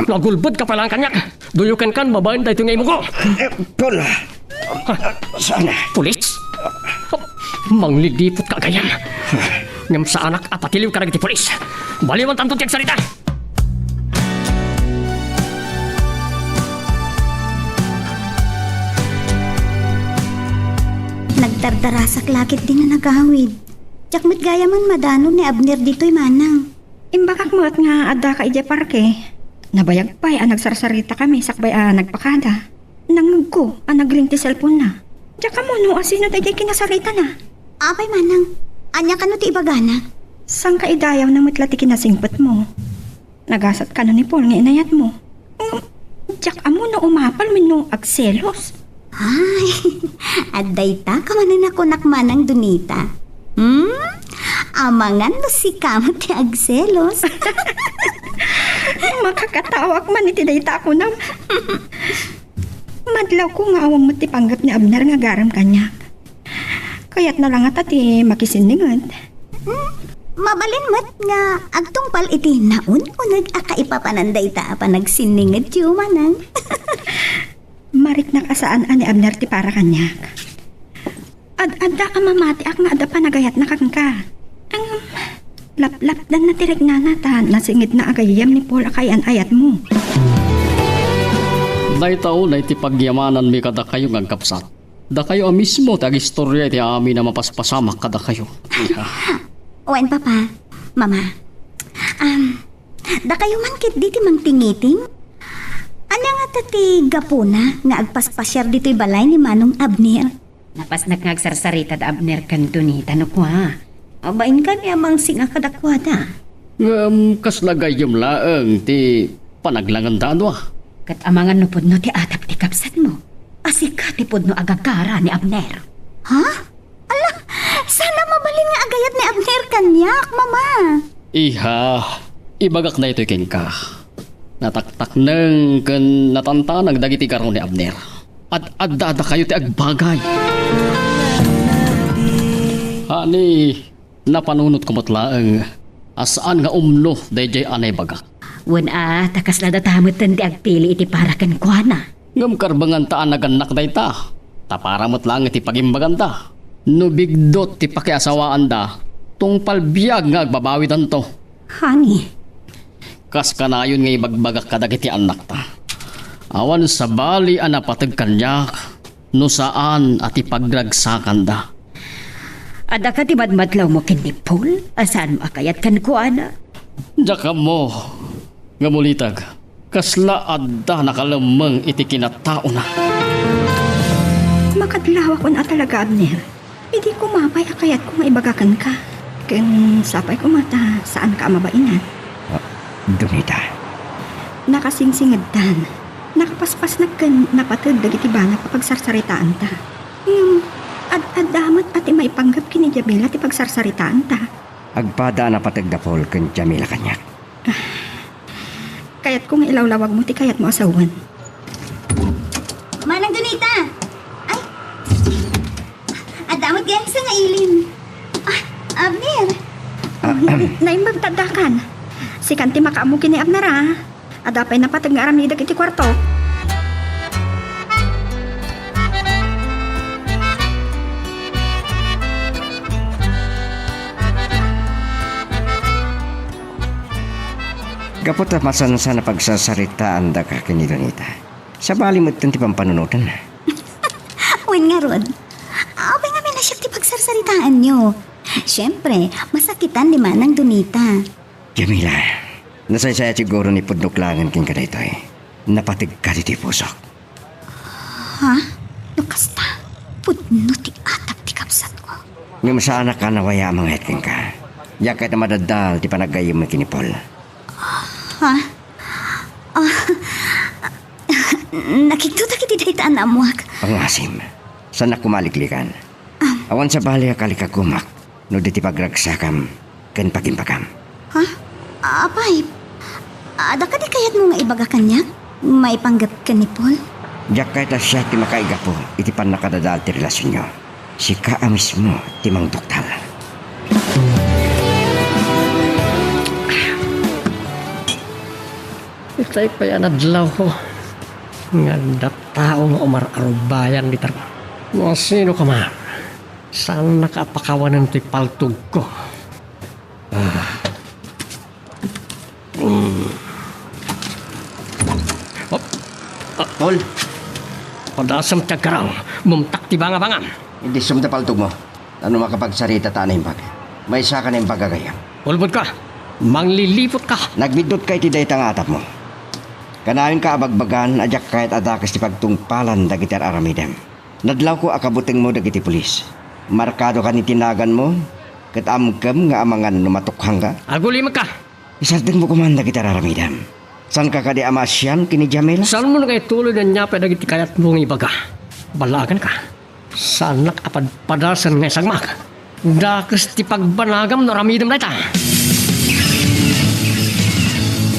No agulbodka pay laeng kaniak, duyokenkan babaen daytoy nga imuko. Eh, Paul, ah. Saan? Pulis? Mangliliputka a gayyem. Ngem saanak a patiliw kadagiti pulis. Baliwantanto ti agsarita. Nagdardarasak la ketdi nga nagawid. Diak met gayamen madanon ni Abner ditoy, manang. Imbagak met nga addaka idiay parke. Nabayag pay a nagsarsaritakami sakbay a nagpakada. Nangngegko a nagring ti cellphone-na. Diak ammo no asino daydiay kinasaritana. Apay, manang, ania kano ti ibagana? Saan ka idayawna met la ti kinasingpetmo? Nagasat kano ni Paul nga inayatmo? Ngem, diak ammo no umapal wenno agselos. Ay, adda ita ka manen a kunak, manang Donita. Hmm? Amangan no sika met ti agselos. Makakataoak man iti dayta a kunam. Madlawko nga awan met ti panggep ni Abner nga agaram kaniak. Kayatna la ngata ti makisinninged. Hmm, mabalin met nga agtungpal iti naun-uneg a kaipapanan dayta a panagsinningedyo, manang. Mariknak a saan a ni Abner ti para kaniak. Ad-adda a mamatiak nga adda panagayatna kenka. Ngem, laplapdanna ti riknana ta nasingedna a gayyem ni Paul a kaayan-ayatmo. Dayta unay ti pagyamananmi kadakayo nga agkabsat. Dakayo a mismo ti agistoria iti amin a mapaspasamak kadakayo. Wen, Papa, Mama. Am, dakayo man ketdi ti mangtingiting? Ania ngata ti gapuna nga agpaspasiar ditoy balay ni Manong Abner? Napasnak nga agsarsarita da Abner ken Donita no kua. Bain kami a mangsinga kadakuada. Ngem kasla gayyem laeng ti panaglangenda a dua. Ket amangan no pudno ti atep ti kabsatmo, a sika ti pudno a gagara ni Abner. Ha? Ala, saan a mabalin nga agayat ni Abner kaniak, Mama? Iha, ibagak daytoy kenka. Nataktakneng ken natantanag dagiti garo ni Abner. Ad-adda dakayo ti agbagay. Honey, napanunotko met laeng a saan nga umno daydiay a naibagak. Wen a, ta kasla data metten ti agpili iti para kenkuana. Ngem karbenganta a nagannak dayta, ta para met laeng iti pagimbaganda. No bigdut ti pakiasawaanda, tungpal biag nga agbabawidanto. Honey. Kas kanayon nga ibagbagak kadagiti annakta, awan sabali a napateg kaniak no saan a ti pagragsakanda. Adda ka ti madmadlawmo ken ni Paul a saanmo a kayat kenkuana? Diak ammo, ngem uliteg, kasla adda nakalemmeng iti kinataona. Makadlawak on a talaga, Abner. Idi koma pay a kayatko nga ibaga kenka. Ken sapay koma ta saanka a mabainan. Ah, Donita. Nakasingsingedtan. Nakapaspasnek ken napateg dagiti banag a pagsarsaritaanta. Ngem, ad-adda met a ti maipanggep ken ni Jamila ti pagsarsaritaanta. Agpada a napateg da Paul ken Jamila kaniak. Kayatko nga ilawlawagmo ti kayatmo a sawen. Manang Donita! Ay! Adda met gayam sa nga ilim. Ah, Abner! Ah, ahem. Naimbag ta addakan. Sikan ti makaammo ken ni Abner, a. Adda pay napateg nga aramidek iti kuarto. Gapu ta masansan a pagsarsaritaandaka ken ni Donita, sabali metten ti pampanunotenna. Wen ngarud, apay ngamin a siak ti pagsarsaritaanyo? Siempre, masakitan ni Manang Donita. Jamila, nasaysayat siguro ni pudno laengen kenka daytoy. Napategka ditoy pusok. Ha? No kasta, pudno ti atap ti kabsatko. Ngem saanak a nawaya a mangayat kenka. Diak kayat a madadal ti panaggayyemmo ken ni Paul. Ha? Ah, nakigtotak iti dayta a naammoak. Pangasim, saannak koma a liklikan. Awan sabali a kalikagumak no di ti pagragsakam ken pagimbagam. Ha? Apay, adda kadi kayatmo nga ibaga kaniak maipanggep ken ni Paul? Diak kayat a siak ti makaigapu iti pannakadadael ti relasionyo. Sika a mismo ti mangduktal. Itay pay a nadlawko nga adda tao nga umar-arubayan dita. No sino ka man, saannaka a pakawanen ti paltogko. Ah. Mm. Op. Ah, Paul. Padasem ti agkaraw. Bumtak ti bangabangam. Idi sumda paltogmo. Ano makapagsarita ta a naimbag? Maysa ka naimbag a gayyem. Ulbod ka. Mangliliput ka. Nagbiddut ka iti dayta nga atapmo. Kanayon ka a bagbagan a diak kayat a dakes ti pagtungpalan dagiti ar-aramidem. Nadlawko a kabutengmo dagiti pulis. Markado ka ni ti naganmo, ket amkem nga amangan no matukhangka. Agulimekka! Isardengmo koman dagiti ar-aramidem. Saanka kadi a maasian ken ni Jamila? Saanmo nga ituloy nga ania pay dagiti kayatmo nga ibaga? Ballaaganka. Saannak a padpadasen nga isagmak. Dakes ti pagbanagam no aramidem dayta.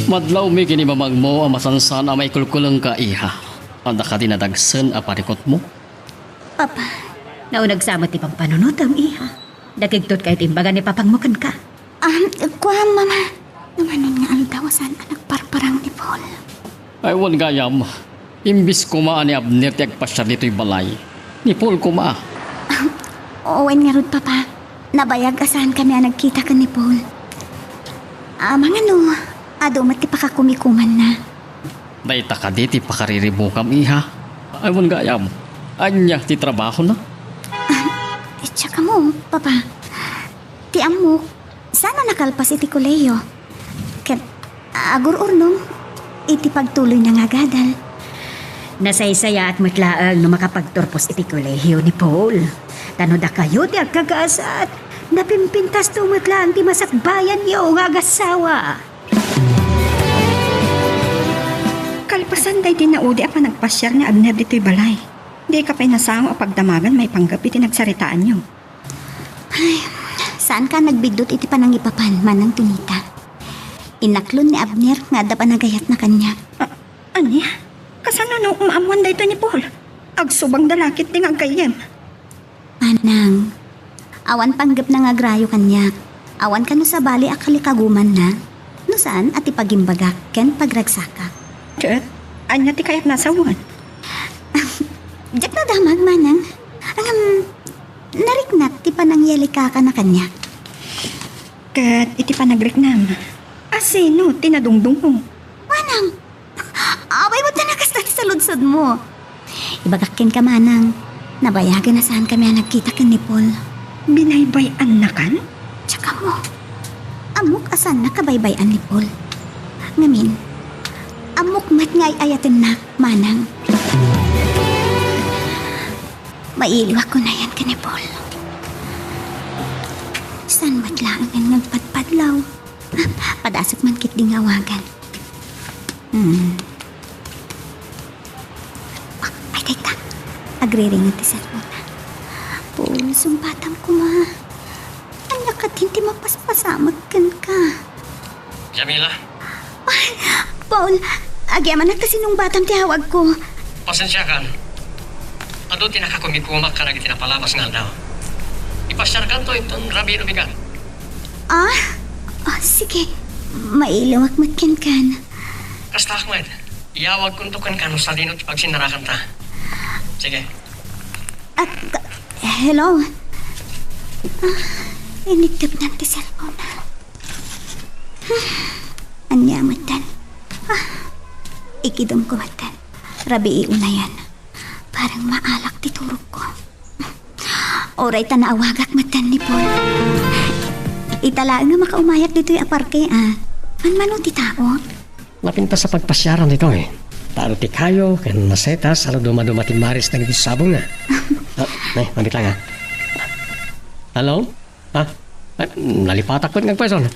Madlawmi ken ni mamangmo a masansan a maikulkulengka, iha. Adda kadi nadagsen a parikutmo? Papa, nauneg sa met ti pampanunotem, iha. Nakigtot ka iti imbaga ni papangmo kenka. Ah, kuan, Mama. Numanon nga aldaw a saan a nagparparang ni Paul. Ay, wen gayam. Imbis koma a ni Abner ti agpasiar ditoy balay, ni Paul koma. Ah, wen ngarud, Papa. Nabayag a saankami a nagkita ken ni Paul. Amangan no, adu met ti pakakumikumanna. Dayta kadi ti pakariribukam, iha? Ay, wen gayam. Ania ti trabahona? Ah, iti kamo, Papa. Ti ammok, saan a nakalpas iti kolehiyo. Ket agur-urnong iti pagtuloyna nga agadal. Nasaysayaat met laeng no makapagturpos iti kolehiyo ni Paul. Ta no dakayo ti agkagasat, napimpintasto met laeng ti masakbayanyo nga agassawa. Kalpasan daydi naudi a panagpasiar ni Abner ditoy balay, dika pay nasango a pagdamagan maipanggep iti nagsaritaanyo. Ay, saanka a nagbiddut iti panangipapan, Manang Donita. Inaklon ni Abner nga adda panagayatna kaniak. A-, ania? Kasano no maammoan daytoy ni Paul? Agsubangda la ketdi nga aggayyem. Manang, awan panggepna nga agrayo kaniak. Awan kano sabali a kalikagumanna, no saan a ti pagimbagak ken pagragsakak. Ket, ania ti kayatna a sawen? Diak nadamag, Manang. Ngem, nariknak ti panangyalikakana kaniak. Ket iti panagriknam, a sino ti nadungdungmo? Manang, apay met a nakasta ti saludsodmo? Ibagak kenka, Manang, nabayagen a saankami a nagkita ken ni Paul. Binaybay-annakan? Tsaka mo, ammok a saannak a baybay-an ni Paul. Ngamin, ammok met nga ay-ayatennak, Manang. Mailiwak ko nayan ken ni Paul. Saan met laeng nga agpadpadlaw? Padasek man ketdi nga awagan. Hmm. Ah, ay, teka. Agriringan ti cellphone. Paul, sungbatam koma. Ania kadin ti mapaspasamak kenka? Jamila? Ay, Paul, agyamanak ta sinungbatam ti awagko. Pasensiakan. Adu ti nakakumikumak kadagiti napalabas nga aldaw. Ipasiarkanto inton rabii no bigat. Ah? Ah, sige. Mailiwak met kenkan. Kastaak met. Iyawagkonto kenka no sadino ti pagsinnarakanta. Sige. Ah, ka-, hello? Ah, inittepnan ti cellphone. Ania metten? Ah, ikidemko metten. Rabii unayan. Parang maalak ti turogko. Uray ta naawagak metten ni Paul. Ita laeng nga makaumayak ditoy a parke, a. Manmano ti tao? Napintas a pagpasiaran ditoy. Tao ti kayo, ken masetas, a dumaduma ti maris dagiti sabong, a. Ah, ne, mabit lang, a. Hello? Ah, ah, nalipatak met nga agpayson.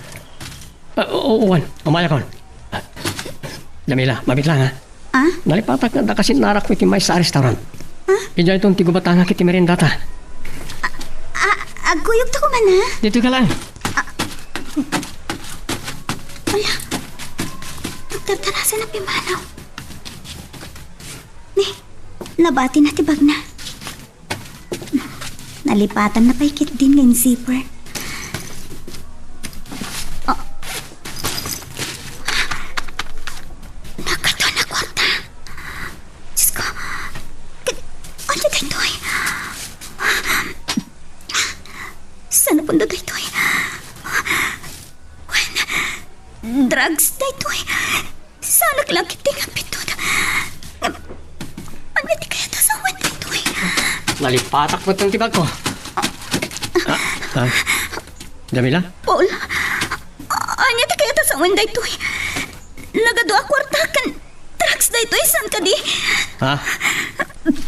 Ah, oo, uwan. Umayakon. Ah, Jamila, mabit lang, ha? Ah? Nalipatak nga adda kasinnarak iti maysa a restaurant. Ah? Idiayton ti gubatangak iti meriendata. Ah, ah, agkuyogta koma, a? Ditoy ka lang. Ah. Ala, agtartarasan a pimmanaw. Ni, nabatina ti bagna. Nalipatanna pay ketdin nga in-zipper. Ah. Nagkadua a kuarta. Diyos ko. Ka-, ano daytoy? Saan napunta daytoy? Wen, drugs daytoy. Saanak la ketdi nga abitud. Ngem, ania ti kayat a sawen daytoy? Nalipatak met ti bagko. Ah, ah. Jamila? Paul, ania ti kayat a sawen daytoy? Nagadua a kuarta ken drugs daytoy, saan kadi? Ha?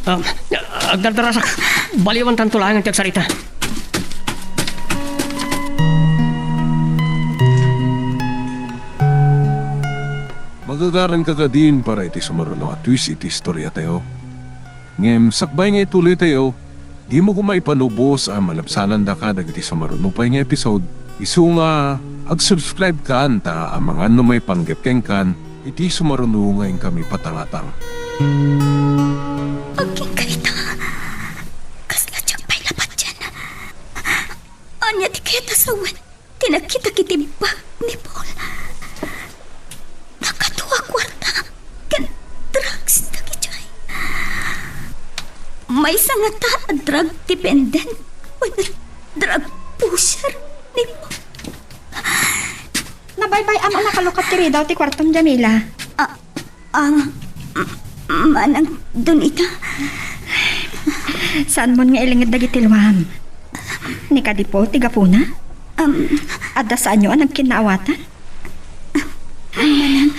Ah, agdardarasak. Baliwantanto laeng ti agsarita. Magagaranka kadin para iti sumaruno a twist iti istoriatayo. Ngem sakbay nga ituloytayo, dimo koma ipanubos a malabsanandaka dagiti sumaruno pay nga episode, isu nga ag-subscribe kan ta amangan no maipanggep kenkan iti sumaruno nga inkami patangatang. Agingga ita. Kasla diak pay la patien. Ania ti kayat a sawen ti nakitak iti bag ni Paul? Nagkadua a kuarta ken drugs dagidiay. Maysa ngata a drug dependent wenno drug pusher ni Paul? Nabaybay-am a nakalukat ti ridaw ti kuartom, Jamila. Ah, ah, m-, Manang Donita. Saanmon nga ilinged dagiti luam? Ni kadi Paul ti gapuna? Am, Adda saanyo a nagkinnaawatan? Manang.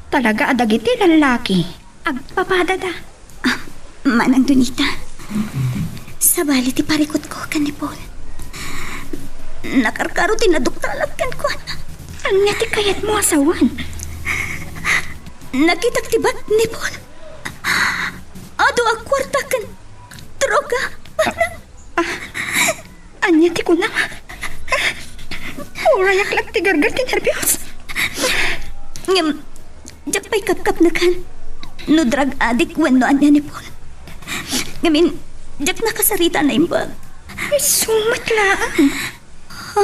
Talaga a dagiti lallaki. Agpapadada. Ah, Manang Donita, sabali ti parikutko ken ni Paul. Nakarkaro ti naduktalak kenkuana. Ania ti kayatmo a sawen? Nakitak ti bag ni Paul. Adu a kuarta ken droga. Ah, Ania ti kunam? Urayak la ti gargar ti nerbios. Ngem, diak pay kapkapnekan no drug addict wenno ania ni Paul. Ngamin, diak nakasarita a naimbag. Isu met laeng. Ha?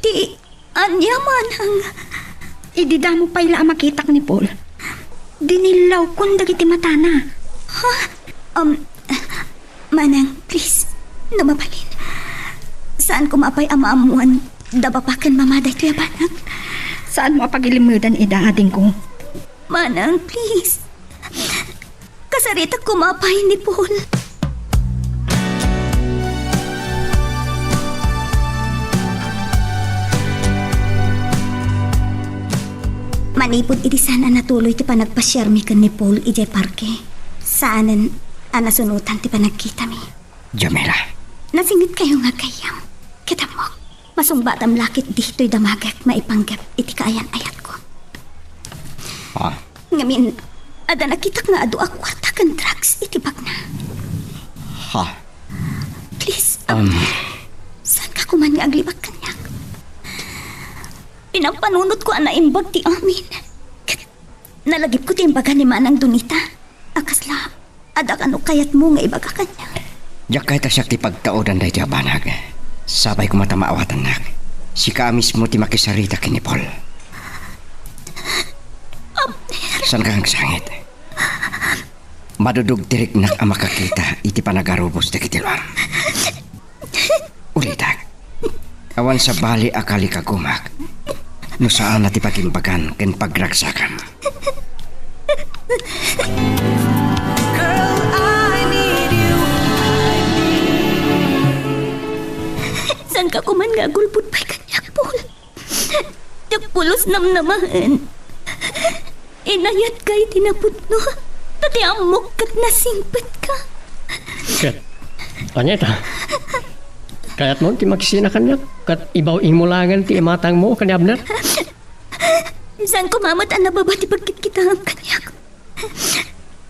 Ti Ania, Manang? Idi damo pay la a makitak ni Paul, dinillawkon dagiti matana. Ha? Um, Manang, please, no mabalin, saan koma pay a maammoan da Papa ken Mama daytoy a banag? Saanmo a pagilimmedan ida, adingko? Manang, please. Kasaritak koma pay ni Paul. Manipud idi saan a natuloy ti panagpasiarmi ken ni Paul idiay parke, saanen a nasunotan ti panagkitami. Jamila. Nasingitkayto nga aggayyem. Ket ammok, masungbatam la ketdi toy damagek maipanggep iti kaayan-ayatko. Ah. Ngamin, adda nakitak nga adu a kuarta ken drugs iti bagna. Ha? Please, um, saanka koman nga aglibak kaniak? Pinampanunotko a naimbag ti amin. Ket nalagipko ti imbaga ni Manang Donita a kasla adda kano kayatmo nga ibaga kaniak. Diak kayat a siak ti pagtaodan daytoy a banag. Sapay koma ta maawatannak. Sika a mismo ti makisarita ken ni Paul. Abner. Saanka nga agsangit? Madudog ti riknak a makakita iti panagarubos dagiti luam. Ulitek, awan sabali a kalikagumak no saanna ti pagimbagan ken pagragsakam. Girl, Ka kuman nga agulbod pay kaniak, Paul. Diak pulos namnamaen. Inayatka iti napudno. Ta ti ammok ket nasingpetka. Ket, ania ita? Kayatmo ti makisina kaniak? Ket ibaw-im mo laengen ti imatangmo ken ni Abner? Saan koma met a nababa ti pagkitkitaem kaniak.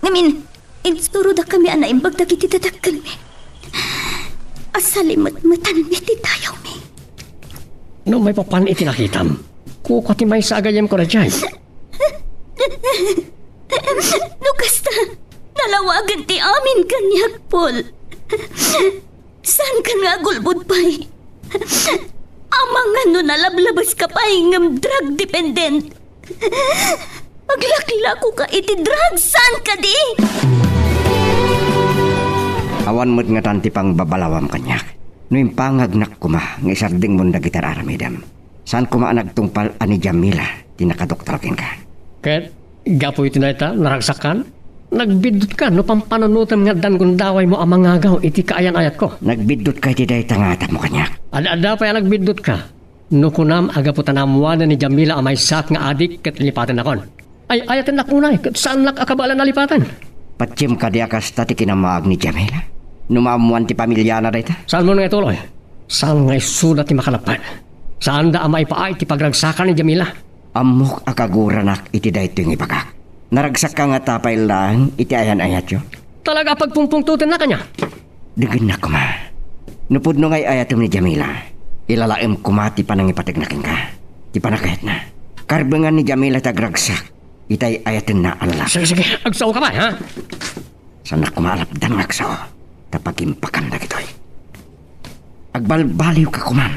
Ngamin, insurodakami a naimbag dagiti dadakkelmi. A salimetmetanmi ti dayawmi. No maipapan iti nakitam, kua ti maysa a gayyemko daydiay. No kasta, nalawagen ti amin kaniak, Paul. Saanka nga agulbod pay? Amangan no nalablabaska pay ngem drug dependent. Aglaklakoka iti drug, saan kadi? Awan met ngatan ti pangbabalawam kaniak. No impangagnak koma nga isardengmon dagiti ar-aramidem, saan koma a nagtungpal a ni Jamila ti nakadoktor kenka. Ket gapu iti dayta, naragsakkan? Nagbiddutka no pampanunotem nga addan gundawaymo a mangagaw iti kaayan-ayatko. Nagbiddutka iti dayta nga atapmo kaniak. Ad-adda pay a nagbiddutka. No kunam a gapu ta naammoanen ni Jamila a maysaak nga adik ket lipatennakon. Ay-ayatennak unay ket saannak a kabaelan a lipaten. Patiem kadi a kasta ti kinammaag ni Jamila? No maammoan ti pamiliana dayta? Saanmon nga ituloy? Saan nga isuda ti makalappan? Saanda a maipaay ti pagragsakan ni Jamila? Ammok a kaguranak iti daytoy nga ibagak. Naragsakka ngata pay laeng iti ayan-ayatyo? Talaga a pagpungpungtotennak ania? Degennak koma. No pudno nga ay-ayatem ni Jamila, ilalaem koma ti panangipategna kenka, ti pannakayatna. Karbengan ni Jamila ti agragsak iti ay-ayatenna a lalaki. Sige, sige. Agsao ka pay, ha? Saannak koma a lapdan nga agsao, ta pagimpakan dagitoy. Agbalbaliwka koman,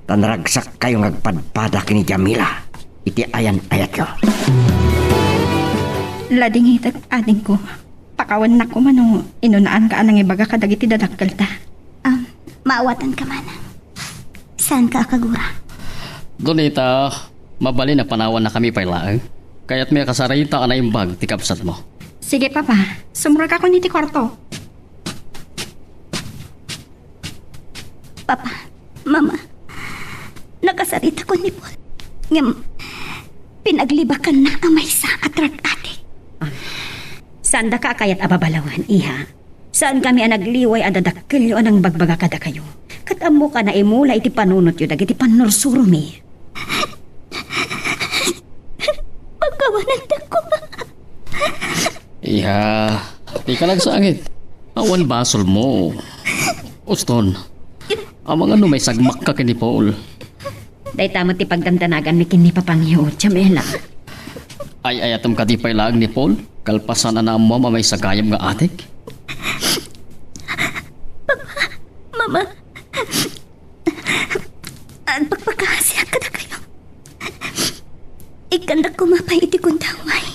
ta naragsakkayo nga agpadpada ken ni Jamila iti ayan-ayatyo. Ladingitek, adingko. Pakawannak koma no inunaanka a nangibaga kadagiti dadakkelta. Am, maawatanka, manang. Saanka a kagura? Donita, mabalin a panawannakami pay laeng. Kayatmi a kasarita a naimbag ti kabsatmo. Sige, Papa. Sumrekakon iti kuarto. Papa, Mama, nakasaritakon ni Paul. Ngem, pinaglibakanna a maysa a drug addict. Ah, saandaka a kayat a babalawan, iha. Saankami a nagliway a dadakkelyo a nangbagbaga kadakayo. Ket ammok a naimula iti panunotyo dagiti pannursuromi. Pagkawanandak koma. Iha, dika nagsangit. Awan basolmo. Uston, amangan no maisagmakka ken ni Paul. Dayta met ti pagdandanaganmi ken ni Papangyo, Jamila. Ay-ayatem kadi pay laeng ni Paul, kalpasan a naammoam a maysa gayam nga adik? Papa, Mama, agpakpakaasiak kadakayo. Ikkandak koma pay iti gundaway.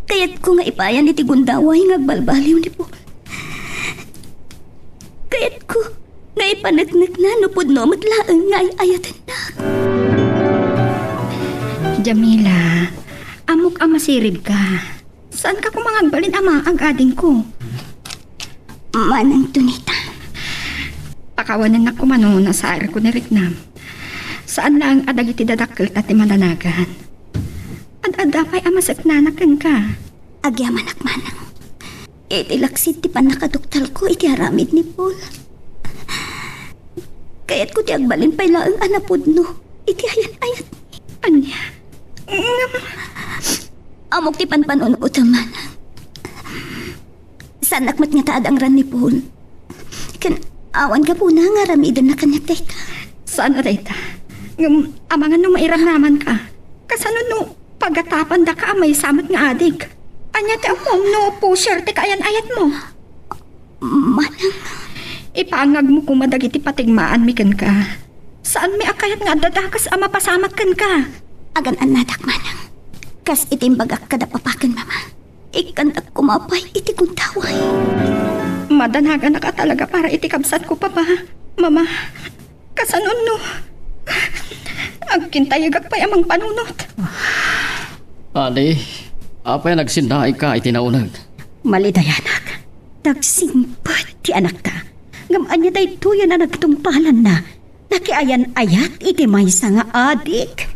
Kayatko nga ipayan iti gundaway nga agbalbaliw ni Paul. Kayatko nga ipaneknekna no pudno met laeng nga ay-ayatennak. Jamila, ammok a masiribka. Saanka koma nga agbalin a maag, adingko? Manang Donita. Pakawanennak koma no nasairko ni Riknam. Saan laeng a dagiti dadakkelta ti madanagan. Ad-adda pay a maseknanak kenka. Agyamanak, manang. Iti laksid ti pannakaduktalko iti aramid ni Paul. Kayatko ti agbalin pay laeng a napudno iti ayan-ayat. Ania? Ngem, ammok ti panpanunotem, manang. Saannak met ngata a dangran ni Paul. Ken awan gapuna nga aramidenna kaniak dayta. Saan a dayta? Ngem, amangan no mairamramanka. Kasano no pagatapandaka a maysa met nga adik? Ania ti ammom no pusher ti kaayan-ayatmo? Manang. Ipangagmo koma dagiti patigmaanmi kenka. Saanmi a kayat nga adda dakes a mapasamak kenka. Agan-annadak, manang. Kas iti imbagak kada papa ken mama. Ikkandak koma pay iti gundaway. Madanaganak a talaga para iti kabsatko, papa, mama. Kasano no agkintayegak pay a mangpanunot? Adi, apay a nagsinnaayka iti nauneg? Malidayanak, nagsingpet ti anakta. Ngem ania daytoyen a nagtungpalanna? Nakiayan-ayat iti maysa nga adik.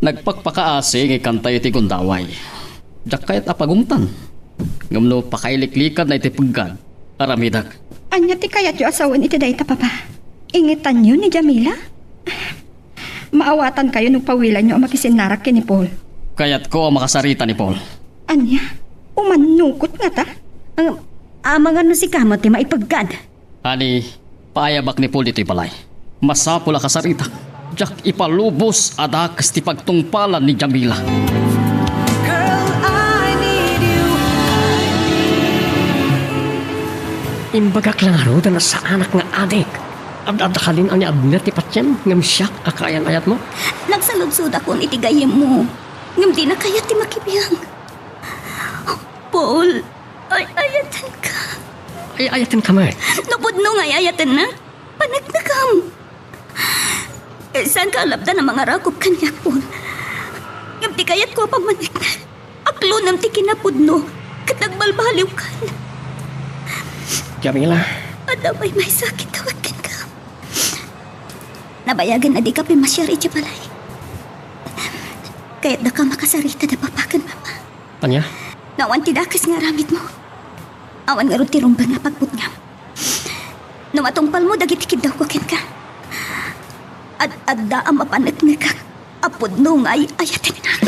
Nagpakpakaasi nga ikkantayo iti gundaway. Diak kayat a pagungtan. Ngem no pakailiklikadna iti peggad, aramidek. Ania ti kayatyo a sawen iti dayta, Papa? Ingitanyo ni Jamila? Maawatankayo no pawilanyo a makisinnarak ken ni Paul. Kayatko a makasarita ni Paul. Ania? Umannukot ngata? Ang, amangan no sika met ti maipeggad. Ani, paayabak ni Paul ditoy balay. Masapul a kasaritak. Diak ipalubos a dakes ti pagtungpalan ni Jamila. Girl, I need you. Imbagak la ngarud a nasaanak nga adik. Ad-adda kalin a ni Abner ti patiem ngem siak a kaayan-ayatmo? Nagsaludsodakon iti gayyemmo, ngem dina kayat ti makibiang. Paul, ay-ayatenka. Ay-ayatenka met? No pudno nga ay-ayatennak, paneknekam. Eh, saanka a lapdan a mangarakop kaniak, Paul. Ngem ti kayatko a pammaneknek, aklonem ti kinapudno ket nagbalbaliwkan. Jamila. Adda maymaysa a kitawek kenka. Nabayagen a dika pimasiar idiay balay. Kayatdaka makasarita da Papa ken Mama. Ania? No awan ti dakes nga aramidmo, awan ngarud ti rumbeng a pagputngam. No matungpalmo dagiti kiddawko kenka, ad-adda a mapaneknekak a pudno nga ay-ayatennak.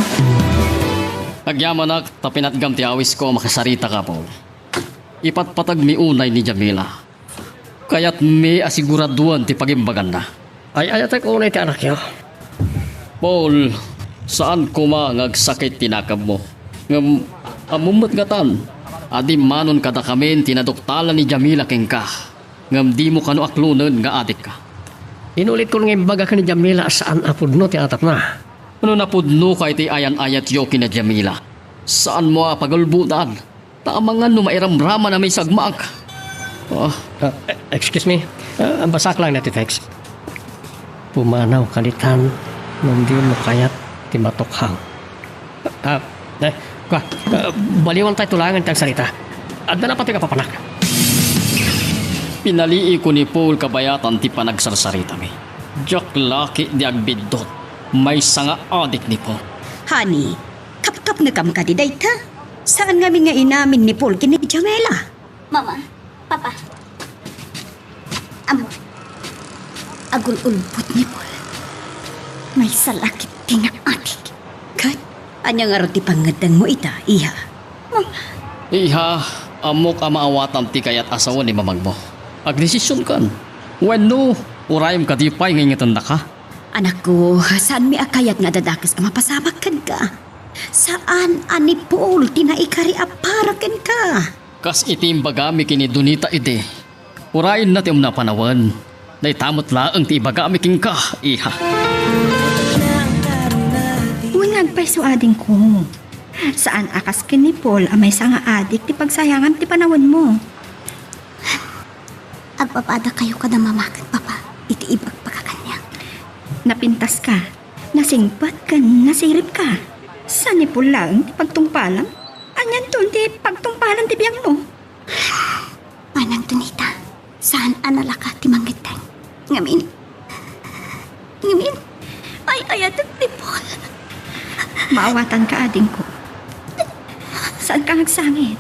Agyamanak ta pinatgam ti awisko a makasaritaka, Paul. Ipatpatagmi unay ni Jamila. Kayatmi a siguraduen ti pagimbaganna. Ay-ayatek unay ti anakyo. Paul, saan koma nga agsakit ti nakemmo. Ngem ammom met ngatan a dimmanon kadakamin ti naduktalan ni Jamila kenka, ngem dimo kano aklonen nga adikka. Inulitkon nga imbagak ni Jamila a saan a pudno ti atapna. No napudnoka iti ayan-ayatyo ken ni Jamila, saanmo a pagulbodaan. Ta amangan no mairamraman a may sagmaak. Ah. Ah, e-, excuse me. Ah, basaak laeng ti text. Pumanaw kanitan no dimo kayat ti matukhang. Ah, e, kua, ah, baliwantay to laengen ti agsarita. Adda napateg a papanak. Pinaliiko ni Paul kabayatan ti panagsarsaritamin. Diak la ketdi agbiddut. Maysa nga adik ni Paul. Honey, kapkapnekam kadi dayta? Saan ngamin nga inamin ni Paul ken ni Jamila? Mama, Papa, Ammo, agul-ulbod ni Paul. Maysa la ketdi nga adik. Ket ania ngarud ti pangngeddengmo ita, iha? Mama. Iha, ammok a maawatam ti kayat a sawen ni mamagmo. Agdesisionkan. Wenno, urayem kadi pay nga ingetennaka? Anakko, saanmi a kayat nga adda dakes a mapasamak kenka. Saan a ni Paul ti naikari a para kenka. Kas iti imbagami ken ni Donita idi, urayenna ti umuna a panawen. Dayta met laeng ti ibagami kenka, iha. Wen nga agpayso, adingko. Saan a kas ken ni Paul a maysa nga adik ti pagsayangam ti panawenmo. Agpapadakayo kada mama ken papa iti ibagbaga kaniak. Napintaska, nasingpet ken nasiribka. Saan ni Paul laeng ti pagtungpalam? Anianton ti pagtungpalan ti biagmo? Manang Donita, saan a nalaka ti mangeddeng. Ngamin, ngamin, ay-ayatek ni Paul. Maawatanka, adingko. Saanka nga agsangit.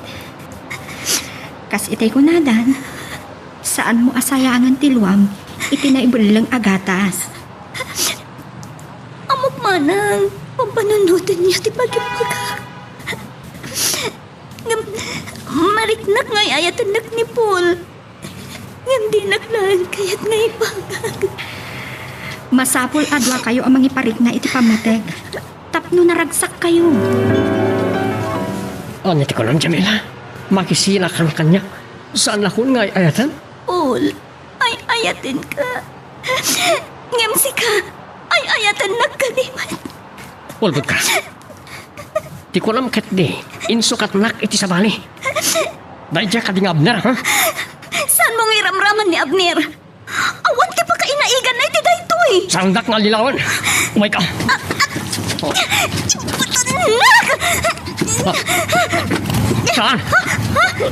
Kas itay kunadan, saanmo a sayangen ti luam iti naibelleng a gatas. Ammok manang, pampanunotenyo ti pagibagak. Ngem, mariknak nga ay-ayatennak ni Paul. Ngem dinak laeng kayat nga ibangag. Masapul a duakayo a mangiparikna iti pammateg tapno naragsakkayo. Ania ti kunam, Jamila? Makisinakan kaniak? Saan a kun nga ay-ayaten? Paul, ay-ayatenka. Ngem sika, ay-ayatennak kadi met. Ulbodka. Ti kunam ketdi, insukatnak iti sabali. Daydiay kadi nga Abner, ha? Saanmo nga iramraman ni Abner? Awan ti pakainaiganna iti daytoy. Saandak nga allilawen. Umayka. Ibutannak! Ah. Saan?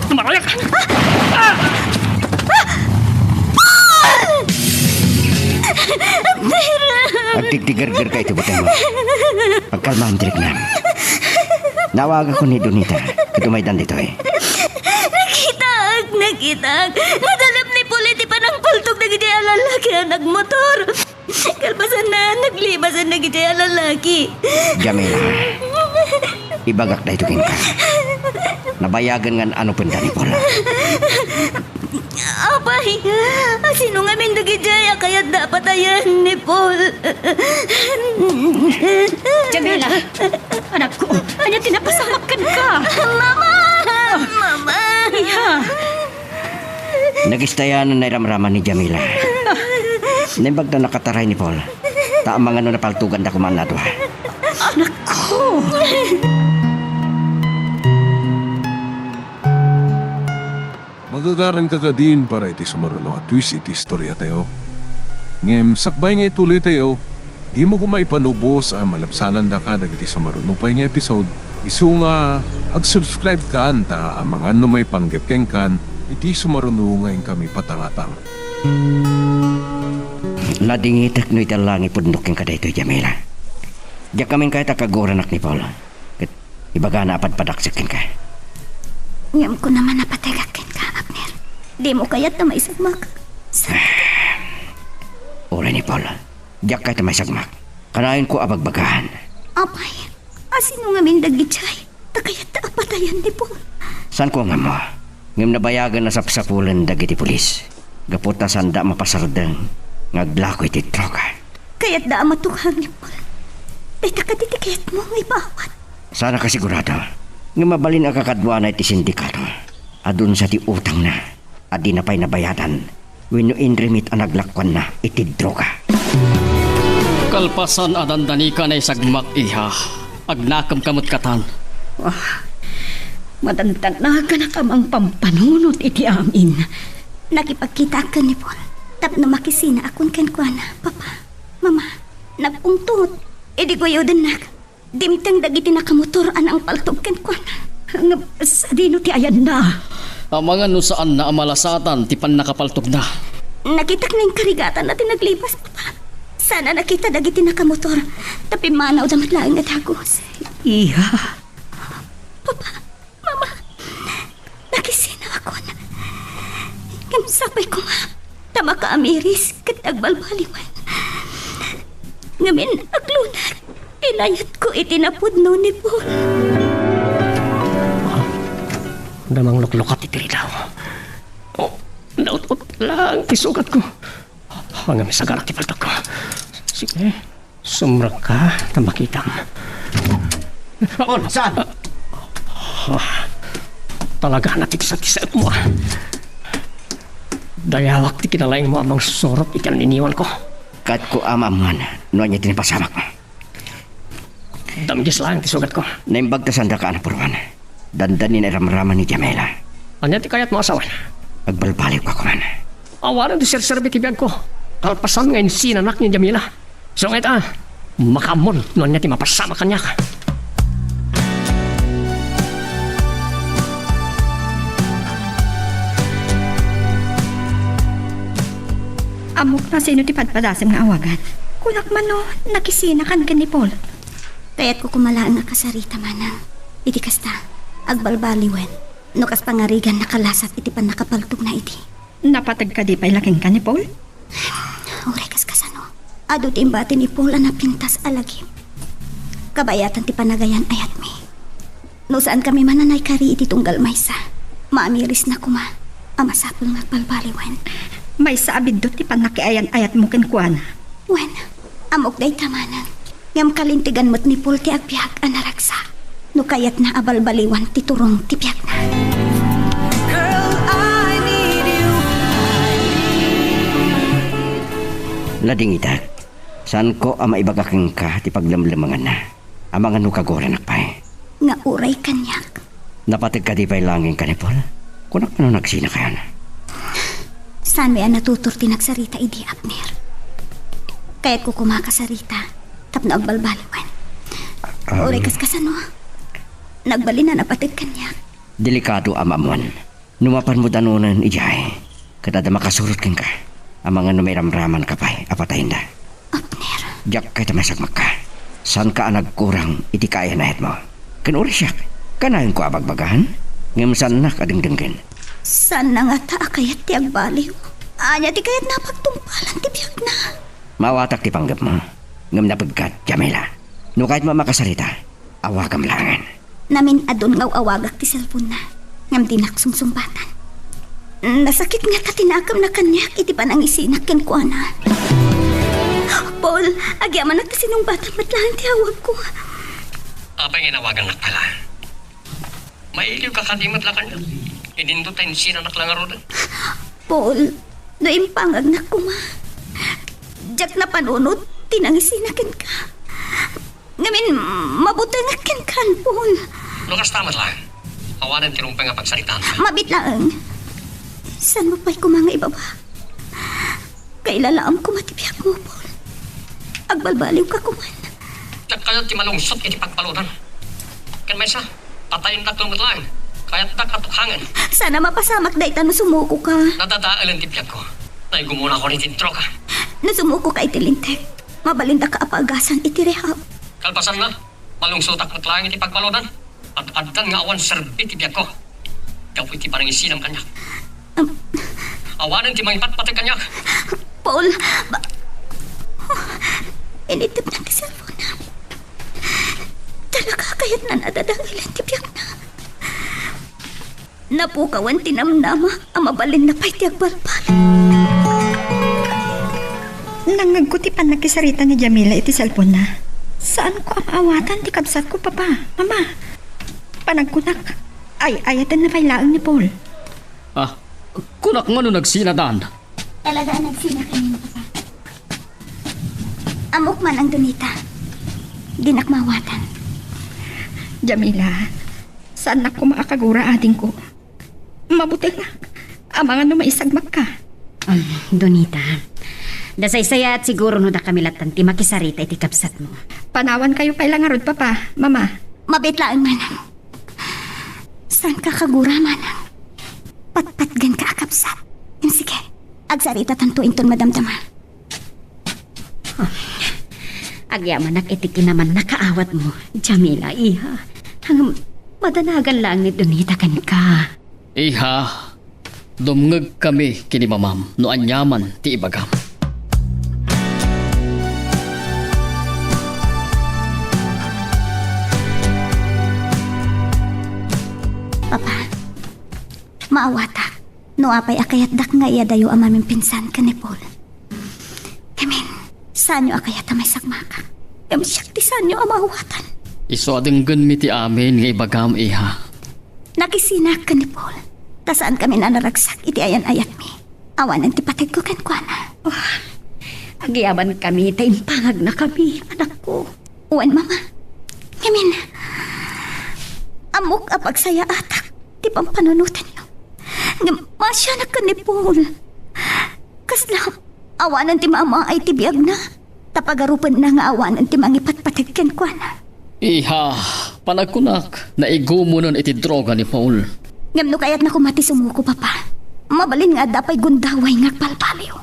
Tumarayak! Ah! Tigtigergerka iti butengmo. Agkalmaam ti riknam. Naawagakon ni Donita ket umaydan ditoy. Nakitaak, nakitaak. Nadalep ni Paul iti panangpaltog dagiti a lalaki a nagmotor. Kalpasanna, naglibasan dagiti a lalaki. Jamila, ibagak daytoy kenka. Nabayagen nga an-anupenda ni Paul. Apay, asino ngamin dagiti a kayatda a patayen ni Paul? Jamila, anakko, ania ti napasamak kenka? Mama! Mama! Iha! Nagistayan a nairamraman ni Jamila. Naimbag ta nakataray ni Paul. Ta amangan no napaltoganda koma a dua. Anakko! Magagaranka kadin para iti sumaruno a twist iti istoriatayo. Ngem sakbay nga ituloytayo, dimo koma ipanubos a malabsanandaka dagiti sumaruno pay nga episode, isu nga ag-subscribe kan ta amangan no maipanggep kenkan iti sumaruno nga inkami patangatang. Nadingitek no iti langipudno kenka daytoy, Jamila. Diak ngamin kayat a kaguoranak ni Paul. Ket ibagana a padpadaksek kenka. Ngem kunam a napateg kenka, Abner. Dimo kayat ta maisagmak. Sa- Uray ni Paul, diak kayat a maisagmak. Kanayon ko a bagbagaan. Apay, asino ngamin dagiti ay ta kayat ta a patayan ni Paul? Saan ko nga mo? Ngem nabayagan a sapsapulen dagiti pulis. Gapu ta saanda a mapasardeng nga aglako iti droga. Kayatda a matukang ni Paul. Dayta kadi ti kayatmo nga ipaawat? Saan a kasigurado nga mabalin a kakaduana iti sindikato. Adunsa ti utangna a dina pay nabayadan wenno inrimit a naglakuanna iti droga. Kalpasan a dandani ka naisagmak, iha, agnakemka met katan. Ah, madandanaganak a mangpampanunot iti amin. Nakipagkitaak ken ni Paul tapno makisinaakon kenkuana, Papa, Mama, nagpungtot. Idi guyodennak, dimteng dagiti nakamotor a nangpaltog kenkuana. Ngem sadino ti ayanna? Amangan no saanna a malasatan ti pannakapaltogna. Nakitak nga inkarigatanna ti naglibas, Papa. Sana nakita dagiti nakamotor, ta pimmanawda met laeng a dagus. Iha. Papa, Mama, nakisinaakon. Ngem sapay koma ta makaamiris ket agbalbaliwen. Ngamin, aglunag, inayatko iti napudno ni Paul. Adda mangluklukat iti ridaw. Oh, naut-ot lang ti sugatko. Ngem isagarak ti paltogko. Sige. Sumrekka ta makitam. Paul, saan? Ah, talaga na ti kisakisakmo, ah. Dayawak ti kinalaingmo a mangsurot iti anniniwanko. Kayatko a maammuan no ania ti napasamak. Damgis laeng ti sugatko. Naimbag ta saandaka a napuruan. Dandani nairamraman ni Jamila. Ania ti kayatmo a sawen? Agbalbaliwka koman. Awanen ti serserbi ti biagko. Kalpasan nga insinanak ni Jamila. Isu nga ita, makaammon no ania ti mapasamak kaniak. Ammok no sino ti padpadasem nga awagan. Kunak man no nakisinakan ken ni Paul. Kayatko koma laeng a kasarita, manang. Iti kasta, agbalbaliwen no kas pangarigan nakalasat iti pannakapaltogna idi. Napateg kadi pay la kenka ni Paul? Uray kaskasano, adu ti imbati ni Paul a napintas a lagip. Kabayatan ti panagayan-ayatmi. No saankami man a naikari iti tunggal maysa, maamirisna koma a masapul nga agbalbaliwen. Maysa a biddut ti pannakiayan-ayatmo kenkuana. Wen, ammok dayta, manang. Ngem kalintegan met ni Paul ti agbiag a naragsak no kayatna a balbaliwan ti turong ti biagna. Girl, I need you. Ladingitak, saanko a maibaga kenka ti paglemlemenganna. Amangan no kaguoranak pay. Nga uray kaniak. Napateg kadi pay laeng kenka ni Paul? Kunak no nagsinakayon. Saanmi a natutured ti nagsarita idi, Abner. Kayatko koma a kasarita tapno agbalbaliwen. Um, uray kaskasano, nagbalin a napateg kaniak. Delikado a maammuan. No mapanmo danonen idiay, ket adda makasurot kenka. Amangan no mairamramanka pay a patayenda. Abner. Diak kayat a maisagmakka. Saanka a nagkurang iti kaayan-ayatmo. Ken uray siak, kanayon ko a bagbagaan, ngem saannak a dengdenggen. Saan na ngata a kayat ti agbaliw. Ania ti kayatna a pagtungpalan ti biagna? Maawatak ti panggepmo, ngem napegkat, Jamila. No kayatmo a makasarita, awagam laengen. Namin-adun nga aw-awagak ti cellphone-na, ngem dinak sungsungbatan. Nasakit ngata ti nakemna kaniak iti panangisinak kenkuana. Paul, agyamanak ta sinungbatam met laeng ti awagko. Apay nga inawagannak pay laeng? Mailiwka kadi met la kaniak? Idinto ta insinanak la ngaruden. Paul, no impangagnak koma, diak napanunot ti nangisina kenka. Ngamin, mabutengak kenka, Paul. No kasta met laeng, awanen ti rumbeng a pagsaritaan. Mabiit laeng. Saanmo pay koma nga ibaba? Kailalaam koma ti biagmo, Paul. Agbalbaliwka koman. Diak kayat ti malungsot iti pagbaludan. Ken maysa, patayendak met laeng. Kayatdak a tukhangen. Saan a mapasamak dayta no sumukoka. Nadadaelen ti biagko. Naigumonakon iti droga. No sumukoka iti Linteg, mabalindaka a paagasan iti rehab. Kalpasanna, malungsotak met laeng iti pagbaludan. Ad-addan nga awan serbi ti biagko gapu iti panangisinam kaniak. Am. Awanen ti mangipatpateg kaniak. Paul, ba-, initepna ti cellphone-na. Talaga a kayatna a dadaelen ti biagna. Napukawan ti namnama a mabalinna pay ti agbalbaliw. Nangngegko ti pannakisarita ni Jamila iti cellphone-na. Saanko a maawatan ti kabsatko, Papa, Mama. Panagkunak, ay-ayatenna pay laeng ni Paul. Ah, kunak man no nagsinadan. Talaga a nagsina kaniak, Papa. Ammok man, Donita. Dinak maawatan. Jamila, saannak koma a kagura, adingko. Mabutengak. Amangan no maisagmakka. Um, Donita, dasaysayaat siguro no dakami lattan ti makisarita iti kabsatmo. Panawankayo pay la ngarud, Papa, Mama. Mabiit laeng, Manang. Saanka a kagura, Manang? Patpatgenka a kabsat. Em, sige, agsaritatanto inton madamdama. Agyamanak iti kinamannakaawatmo, Jamila, iha. Ngem madanagan laeng ni Donita kenka. Iha, dumngegkami ken ni Mamam no aniaman ti ibagam. Papa, maawatak no apay a kayatdak nga iyadayo a mamimpinsan ken ni Paul. Ngamin, saanyo a kayat a maisagmakak? Ngem siak ti saanyo a maawatan. Isu a denggenmi ti amin nga ibagam, iha. Nakisinak ken ni Paul, ta saankami a naragsak iti ayan-ayatmi. Awanen ti pategko kenkuana. Oh, agyamankami ta impagnakami, anakko. Wen, Mama. Ngamin, ammok a pagsayaatak ti pampanunotenyo. Ngem maasianak ken ni Paul. Kasla, awanen ti maamaay ti biagna, ta pagarupenna nga awanen ti mangipatpateg kenkuana. Iha, panagkunak, naigumonen iti droga ni Paul. Ngem no kayatna koma ti sumuko, Papa, mabalin nga adda pay gundaway nga agbalbaliw.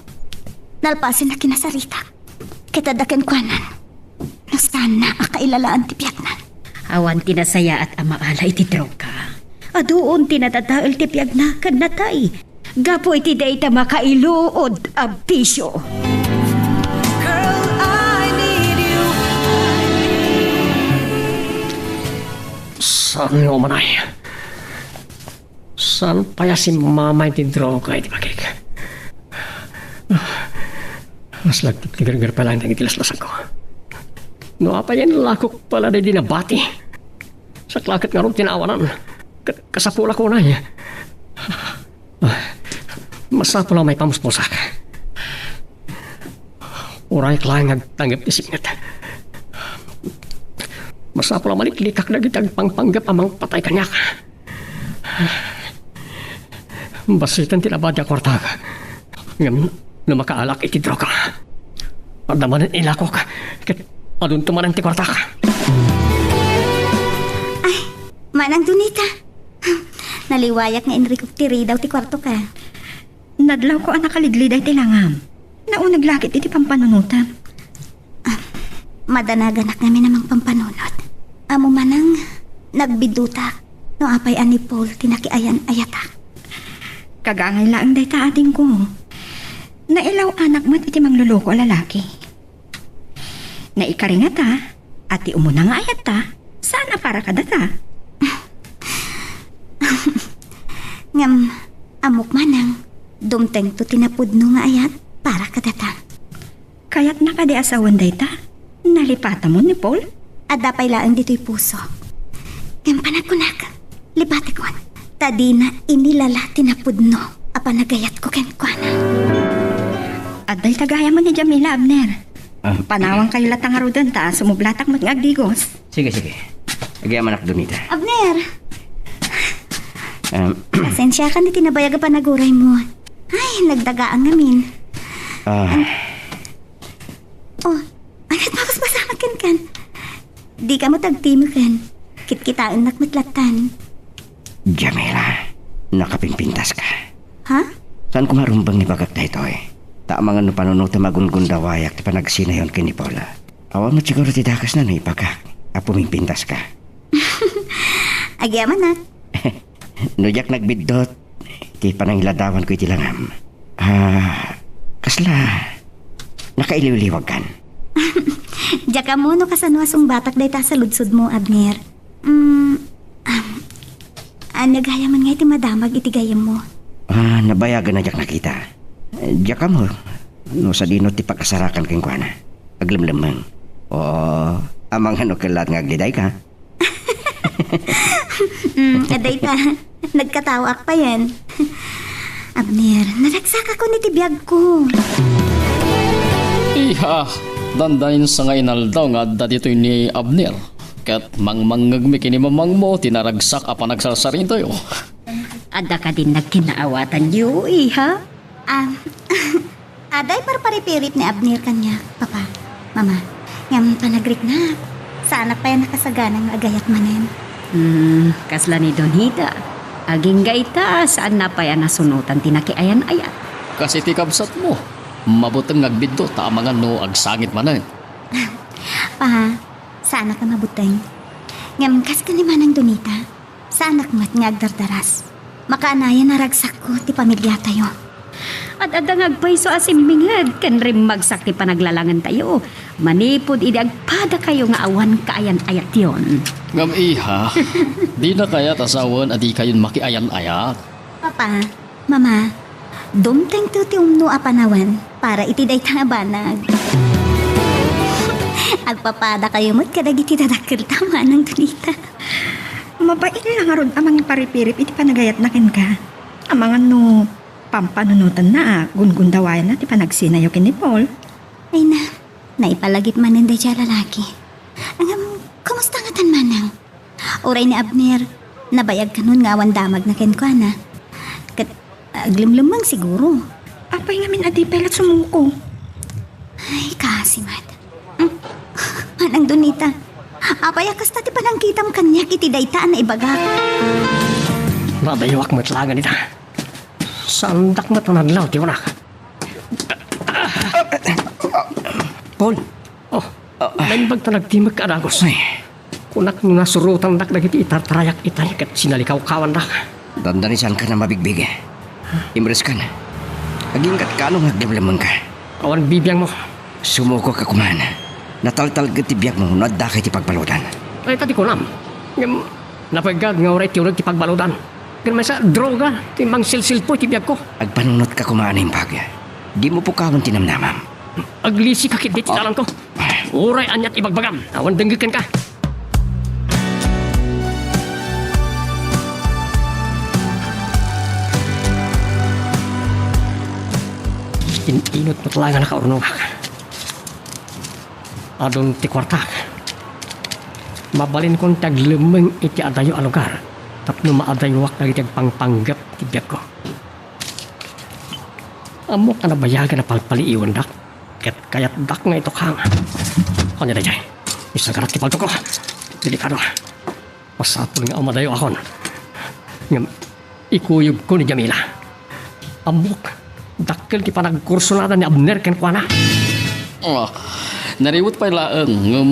Nalpasen a kinasaritak. Ket adda kenkuanan, no saanna a kailalaan ti biagna. Awan ti nasayaat a maala iti droga. Aduon ti nadadael ti biagna ken natay gapu iti dayta makailuod a bisio. Girl, I need you. Saan nga umanay? Saan pay a simmama iti droga iti bagik? Mas lagtik ti gerger pay laeng dagiti laslasagko. No apay, inlakok pay la daydi nabati. Saklaket ngarud ti naawanan. Ka-, kasapulak unay. Ah, masapul a maipamuspusak. Urayek laeng nga agtangngep ti sipnget. Masapul a maliklikak dagiti agpangpanggep a mangpatay kaniak. Basiten ti nabati a kuartak. Ngem no makaalak iti droga, adda manen ilakok ket adunto manen ti kuartak. Ay, Manang Donita. Naliwayak nga inrikok ti ridaw ti kuartoka. Nadlawko a nakaligliday ti langam. Nauneg la ket iti pampanunotam. Ah, Madanaganak ngamin a mangpampanunot. Ammom manen, nagbiddutak no apay a ni Paul ti nakiayan-ayatak. Kagangay laeng dayta, adingko. Nailaw-anak met iti mangluluko a lalaki. Naikaringata, a ti umuna nga ayatta, saan a para kadata. Ngem, ammok manen, dumtengto ti napudno nga ayat para kadata. Kayatna kadi a sawen dayta? Nalipatamon ni Paul? Adda pay laeng ditoy puso. Ngem panagkunak, lipatekon. Ta dina inilala ti napudno a panagayatko kenkuana. Adda ita gayam ni Jamila, Abner. Ah. Panawankayo latta ngaruden ta sumublatak met nga agdigos. Sige, sige. Agyamanak, Donita. Abner! Um, Pasensiakan iti nabayag a panaguraymo. Ay, nagdagaang ngamin. Ah. An-, oh, ania't mabasbasanak kenkan? Dika met agtimeken. Kitkitaennak met lattan. Jamila, nakapimpintaska. Ha? Saan ko marumbeng ni bagak daytoy? Ta amangan no panunotem a gungundawayak ti panagsinayon ken ni Paula. Awan met siguro ti dakesna no ibagak a pumimpintaska. Agyamanak. No diak nagbiddut, ti panangiladawanko iti langam. Ah, kasla nakailiwliwagkan. Diak ammo no kasano a sungbatak dayta a saludsodmo, Abner. Mm, am, ania gayam nga iti madamag iti gayyemmo? Ah, nabayagen a diak nakita. Diak ammo no sadino ti pakasarakan kenkuana. Aglemlemmeng. Oo, amangan no kellaat nga aglidayka. Mm, adda ita. Nagkataoak payen. Abner, naragsakakon iti biagko. Iha, dandanin sa nga inaldaw nga adda ditoy ni Abner. Ket mangmangngegmi ken ni mamangmo ti naragsak a panagsarsaritayo. Adda kadin nagkinaawatanyo, iha? Ah, adda parparipirip ni Abner kaniak, Papa, Mama. Ngem panagriknak, saanak pay a nakasagana nga agayat manen. Hmm, kasla ni Donita. Agingga ita, saanna pay a nasunotan ti nakiayan-ayat. Kas iti kabsatmo, mabuteng nga agbiddut ta amangan no agsangit manen. Pa, saanak a mabuteng. Ngem kas ken ni Manang Donita, saanak met nga agdardaras. Makaanayan a ragsakko ti pamiliatayo. Ad-adda nga agpayso a simminged ken rimmagsak ti panaglalangentayo manipud idi agpadakayo nga awan kaayan-ayatyon. Ngem iha, dina kayat a sawen a dikayon makiayan-ayat? Papa, Mama, dumtengto ti umno a panawen para iti dayta a banag. Agpapadakayo met kadagiti dadakkelta, Manang Donita. Mabain la ngarud a mangiparipirip iti panagayatna kenka. Amangan no pampanunotanna a gungundawayanna ti panagsinayo ken ni Paul. Ay na, naipalagip manen daydiay a lalaki. Ngem, kumusta ngatan, Manang? Uray ni Abner, nabayag kanon nga awan damagna kenkuana. Ket aglemlemmeng siguro. Apay ngamin a di pay la sumuko? Ay, kaasi met. Mm. Manang Donita, apay a kasta ti panangkitam kaniak iti dayta a naibagak? Nadayuak met laeng ita. Saandak met a nadlaw ti kunak. Paul. Oh, naimbag ta nagtimek ka a dagus. Ay. Kunak no nasurotandak dagiti itartarayak itay ket sinalikawkawandak. Dandani, saankan a mabigbig. Imreskan. Aginggatka no nga aglemlemmengka. Awan bibiangmo. Sumukok ka koman. Nataltalged ti biagmo no addaka iti pagbaludan. Ay, ta di kunam. Ngem, napaigad nga uray ti uneg ti pagbaludan. Ken maysa, droga ti mangsilsilpo iti biagko. Agpanunotka koma a naimbag. Dimo pukawen ti namnamam. Aglisika ketdi ti dalanko. Uray aniat ibagbagam, awan dengngeg kenka. In-inut met la nga nakaurnongak. Adun ti kuartak. Mabalinkon ti aglemmeng iti adayo a lugar tapno maadayuak dagiti agpangpanggep ti biagko. Ammok a nabayagen a palpaliiwandak ket kayatdak nga itukang. Ania daydiay? Isagarak ti paltokko. Delikado. Masapul nga umadayuakon. Ngem ikuyogko ni Jamila. Ammok, dakkel ti panagkursunada ni Abner kenkuana. Ah, Nariwet pay laeng, ngem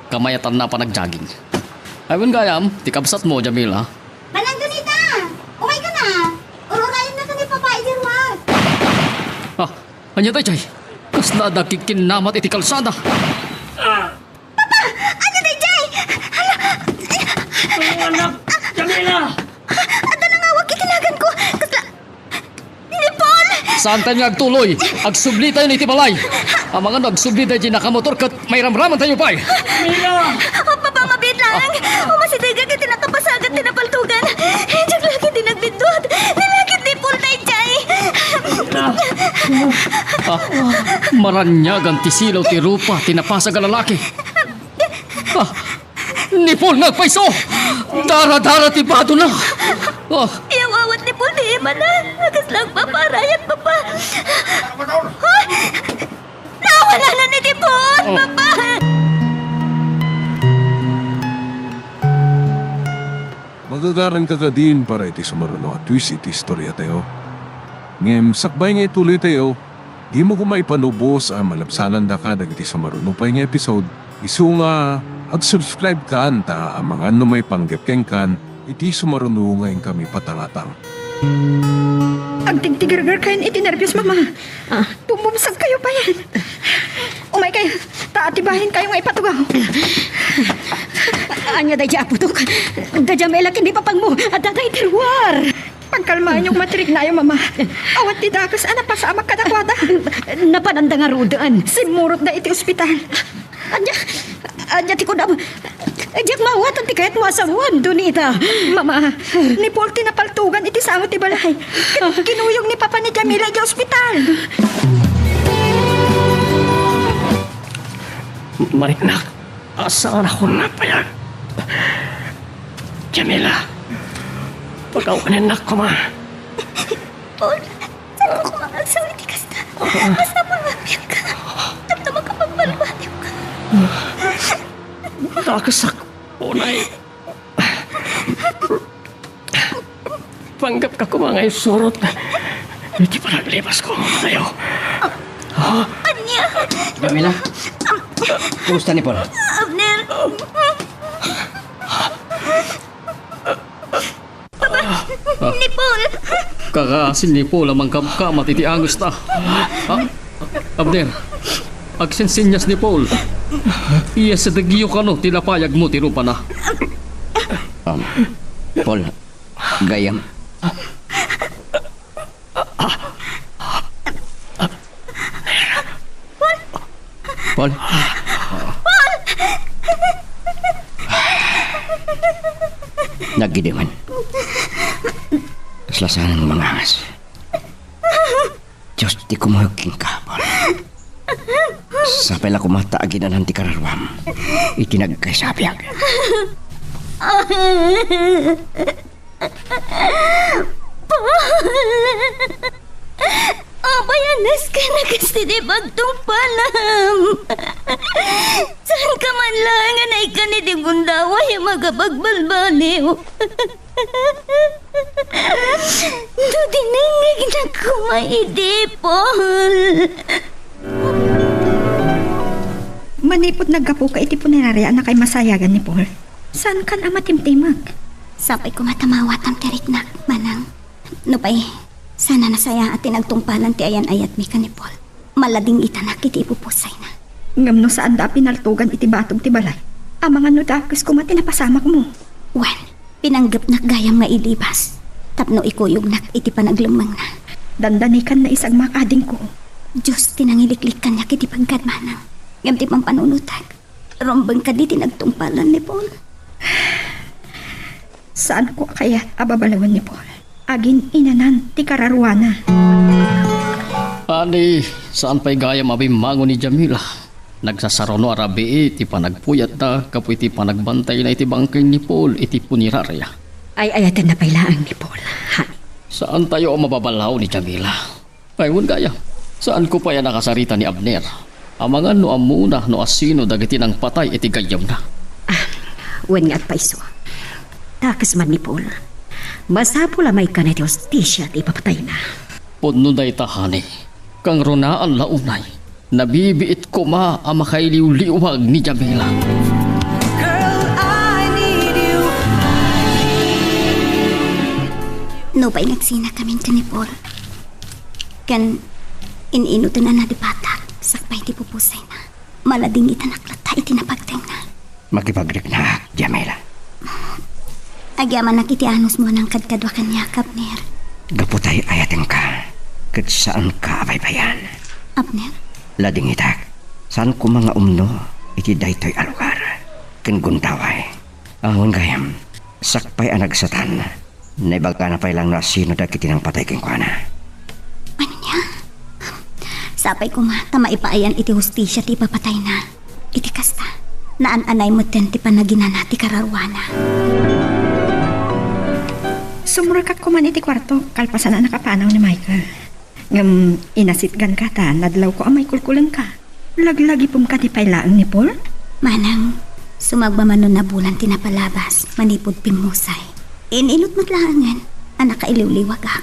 kamayatanna a panagjogging. Ay, wen gayam, ti kabsatmo, Jamila. Manang Donita, umayka na. Ururayenna ken ni Papa idiay ruar. Ah, ania daydiay? Kasla adda kikkinnamat iti kalsada. Papa, ania daydiay? Hala, Anak, Jamila! Adda nangawag iti naganko. Kasla, Ni Paul! Saantayo nga agtuloy. Agsublitayon iti balay. Amangan no agsubli daydiay nakamotor ket mairamramantayo pay. Mila! O, Papa, mabiit laeng. Umasidegak iti nakapasagat ti napaltugan. Diak la ketdi nagbiddut. Nilakip ni Paul daydiay. Mila! Ah, maraniagan ti silaw ti rupa ti napasag a lalaki. Ah, ni Paul nga agpayso! Dara-dara ti badona! Ah. Iyawawat ni Paul ti imana. Kasla agpaparayat, Papa. Ay! Nawalanan ni Paul, Oh. Papa! Magagaranka kadin para iti sumaruno a twist iti istoriatayo. Ngem sakbay nga ituloytayo, dimo koma ipanubos a malabsanandaka dagiti sumaruno pay nga episode. Isu nga, ag-subscribe kan ta amangan no maipanggep kenkan iti sumaruno nga inkami patangatang. Agtigtigergerkayon iti nerbios, Mama. Ah. Bumumsagkayo payen. Umaykayo, ta atibahinkayo nga ipatugaw. Ania daydi, Apotok? Da Jamila ken ni Papangmo, adda iti ruar. Pagkalmaanyo koma ti riknayo, Mama. Awan ti dakes a napasamak kadakuada. Napananda ngaruden. Simmurotda iti ospital. Ania, ania ti kunam? Diak maawatan ti kayatmo a sawen, Donita. Mama, ni Paul ti napaltugan iti sango ti balay. Ket kinuyog ni Papa ni Jamila idiay ospital. Mariknak, asa a nakunna pay a? Jamila, pakawanennak koma. Paul, saanko koma nga agsaw iti kasta. Masapul nga agbiagka. Tapno makapagbalbaliwka. Dakesak unay. Panggepka koma nga isurot iti panaglipasko, Mayo. Ania? Jamila? Kumusta ni Paul? Abner. Papa, ni Paul. Kakaasin ni Paul a mangkamkamat iti angesta. Ah, Abner, agsinsinnias ni Paul. Iyasidegyo kano ti napayagmo ti rupana. Um, Paul, gayam. Paul? Naggidiman. Kasla saan nga mangangas. Dios ti kumuyog kenka, Paul. Sapay la koma ta aginanan ti kararuam iti nagkaisabiag. Paul! Apay a nasken a kas ti di pagtungpalam? Saanka man laeng a naikkan iti gundaway a makapagbalbaliw? No dinengngegnak koma idi, Paul. Manipud naggapuka iti puneraria a nakaimasayagan ni Paul, saankan a matimtimek? Sapay koma ta maawatam ti riknak, Manang. Nupay, saan a nasayaat ti nagtungpalan ti ayan-ayatmi ken ni Paul. Maladingitanak iti ipupusayna. Ngem no saanda a pinaltugan iti batog ti balay, amangan no dakes koma ti napasamakmo. Wen, pinanggepnak gayam nga ilibas tapno ikuyognak iti panaglemmengna. Dandanikanna isagmak, adingko. Dios ti nangiliklik kaniak iti pagkadmanang. Ngem ti pampanunotek, rumbeng kadi ti nagtungpalan ni Paul. Saanko a kayat a babalawen ni Paul. Agin-inanan ti kararuana. Ani, saan pay gayam a bimmangon ni Jamila. Nagsasaruno a rabii ti panagpuyatda gapu iti panagbantayna iti bangkeng ni Paul iti puneraria. Ay-ayatenna pay laeng ni Paul, honey. Saantayo a mababalaw ni Jamila. Ay, wen gayam, saanko pay a nakasarita ni Abner. Amangan no ammona no asino dagiti nangpatay iti gayyemna. Ah, wen nga agpayso. Dakes man ni Paul. Masapul a maikkan iti hustisia ti ipapatayna. Pudno dayta, honey. Kangrunaan la unay. Nabibiit koma a makailiwliwag ni Jamila. Nupay nagsinakamin ken ni Paul, ken in-inutenanna ti batak sakbay ti pupusayna, maladingitanak latta iti napagtengna. Makipagriknak, Jamila. Agyamanak iti anusmo a nangkadkadua kaniak, Abner. Gapu ta ay-ayatenka, ket saanka a baybay-an. Abner? Ladingitak, saan koma nga umno iti daytoy a lugar. Ken gundaway. Awan gayam, sakbay a nagsatan, naibagana pay lang no asino dagiti nangpatay kenkuana. Ania? Sapay koma ta maipaayan iti hustisia ti ipapatayna. Iti kasta, naan-anay metten ti panaginana ti kararuana. Sumrekak koman iti kuarto, kalpasan a nakapanaw ni Michael. Ngem inasitganka ta nadlawko a maikulkulengka. Laglagipemka ti pay laeng ni Paul? Manang, sumagmamano nabulan ti napalabas manipud pimmusay. In-inut met laengen a nakailiwliwagak.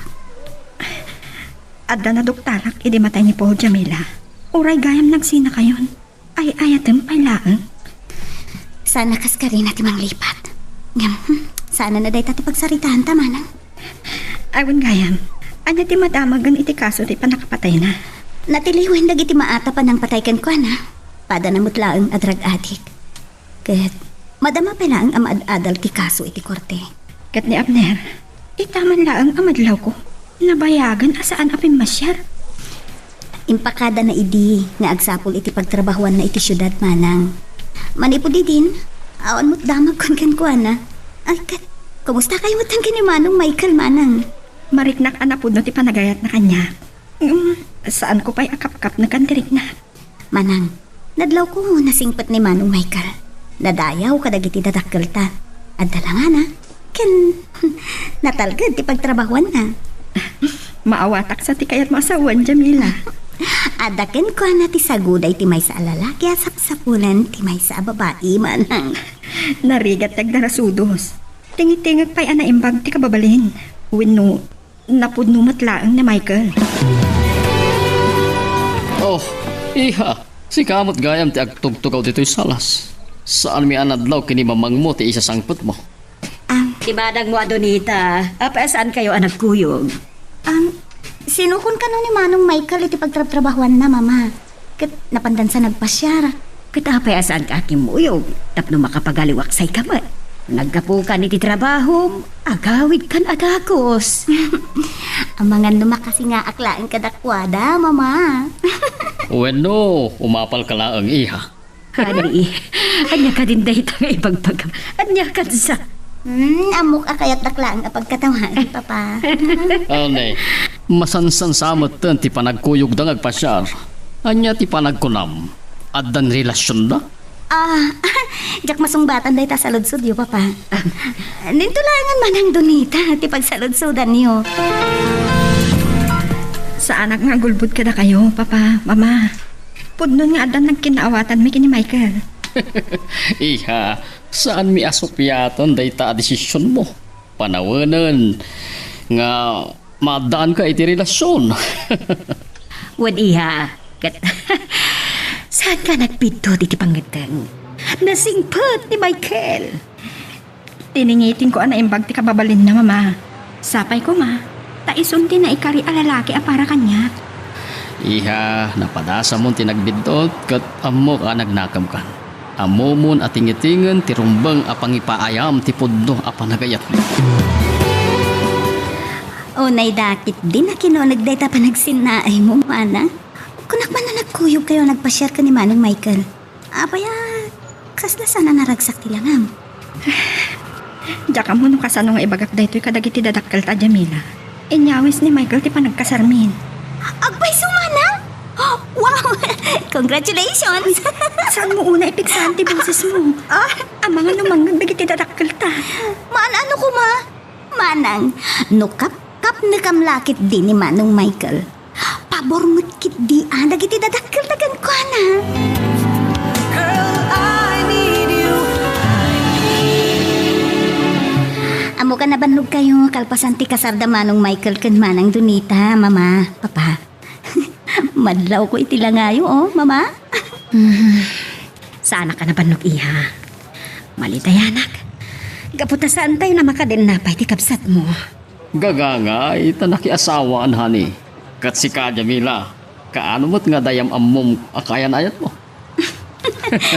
Adda naduktalak idi matay ni Paul, Jamila. Uray gayam nagsinakayon. Ay-ayatem pay laeng. Sana kaskarina ti manglipat. Ngem, hmm, sana na dayta ti pagsaritaanta, manang. Awan gayam, ania ti madamagen iti kaso ti pannakapatayna? Natiliwen dagiti maatap a nangpatay kenkuana. Padana met laeng a drug addict. Ket madama pay laeng a maad-adal ti kaso iti korte. Ket ni Abner, ita man laeng a madlawko, nabayagen a saan a pimmasiar. Impakadana idi nga agsapul iti pagtrabahuanna iti siudad, manang. Manipud idin, awan met damagkon kenkuana. Ay, ket, kumustakayo met ken ni Manong Michael, manang? Mariknak a napudno ti panagayatna kaniak. Ngem, saanko pay a kapkapnekan ti rikna. Manang, nadlawko nasingpet ni Manong Michael. Nadayaw kadagiti dadakkelta. Adda langana, ken natalged ti pagtrabahuanna. Maawatak sa ti kayatmo a sawen, Jamila. Adda kenkuana ti saguda iti maysa a lalaki a sapsapulen ti maysa a babai, manang. Narigat ti agdarasudos. Tingitengek pay a naimbag ti kababalin. Wenno, napudno met laeng ni Michael. Oh, iha, sika met gayam ti agtugtugaw ditoy salas. Saanmi a nadlaw ken ni mamangmo ti isasangpetmo. Am, ti manangmo a Donita, apay a saankayo a nagkuyog? Am, sinukon kano ni Manong Michael iti pagtrabtrabahuanna, Mama. Ket napandansa nagpasiar. Ket apay a saanka a kimmuyog tapno makapagaliwaksayka met? Naggapukan iti trabahom, agawidkan a dagus. Amangan no makasingaak laeng kadakuada, Mama. Wenno, umapalka laeng, iha. Honey, ania kadin dayta nga ibagbagam? Ania kadsa? Hmm, ammok a kayatdak laeng a pagkatawagan, Papa. Honey, masansan sa metten ti panagkuyogda nga agpasiar. Ania ti panagkunam? Addan relasionda? Ah, diak masungbatan dayta saludsodyo, Papa. Ninto laengen manang Donita ti pagsaludsodanyo. Saanak nga agulbod kadakayo, Papa, Mama. Pudnon nga addan nagkinnaawatanmi ken ni Michael. Iha, saanmi a supiaten dayta a desisionmo. Panawenen nga maaddaanka iti relasion. Wen, iha, ket saanka nagbiddut iti pangngeddeng. Nasingpet ni Michael. Tiningitingko a naimbag ti kababalinna, Mama. Sapay koma, ta isun ti naikari a lalaki a para kaniak. Iha, napadasamon ti nagbiddut ket ammok a nagnakemkan. Ammomon a tingitingen ti rumbeng a pangipaayam ti pudno a panagayatmo. Unay dakit, dina kinuneg dayta panagsinnaaymo, manang. Kunak man a nagkuyogkayo a nagpasiar ken ni Manong Michael. Apay a, kasla saan a naragsak ti langam? Diak ammo no kasano nga ibagak daytoy kadagiti dadakkelta, Jamila. Inyawis ni Michael ti panagkasarmin. Agpayso, manang? Wow! Congratulations! Saanmo unay ipigsa ti bosesmo? Ah? Amangan no mangngeg dagiti dadakkelta. Maan-ano koma? Manang, no kapkapnekam la ketdi ni Manong Michael, pabor met ketdi a dagiti dadakkelta kenkuana. Girl, I need you. Ammok a nabannogkayo kalpasan ti kasarda Manong Michael ken Manang Donita, Mama, Papa. Madlawko iti langayo, oh, Mama. Hmm. Saanak a nabannog, iha. Malitayanak. Gapu ta saantayo a makadennapay ti kabsatmo. Gagangay ta nakiasawaan, honey. Ket sika, Jamila, kaano met nga dayam ammom a kaayan-ayatmo?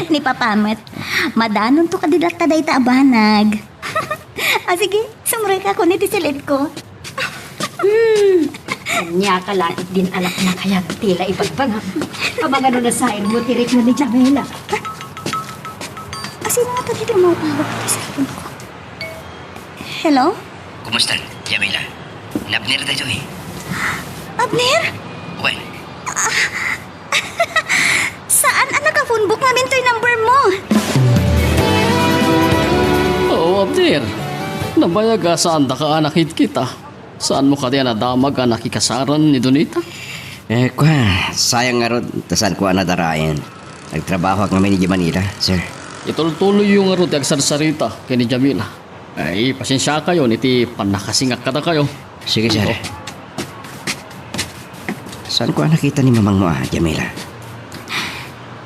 Ni Papa met, madanonto kadi latta dayta a banag. Ah, sige, sumrekakon iti siletko. Hmm. Ania ka la iti din alak na kayat ti la ibagbagam. Amangan no nasairmo ti rikna ni Jamila. Ah, sino nga tadi tumawag iti cellphone ko? Hello? Kumusta, Jamila? Ni Abner daytoy. Abner? Wen. Saan a naka-phone book ngamin toy number mo? Oo, Abner. Nabayag a saandaka a nakitkita. Saanmo kadi a nadamag a nakikasaran ni Donita? Eh, kua, sayang ngarud, ta saanko a nadarayen. Nagtrabahoak ngamin idiay Manila, sir. Itultuloyyo ngarud ti agsarsarita ken ni Jamila. Ay, pasensiakayon iti pannakasingak kadakayo. Sige, sir. Saanko a nakita ni mamangmo a, Jamila?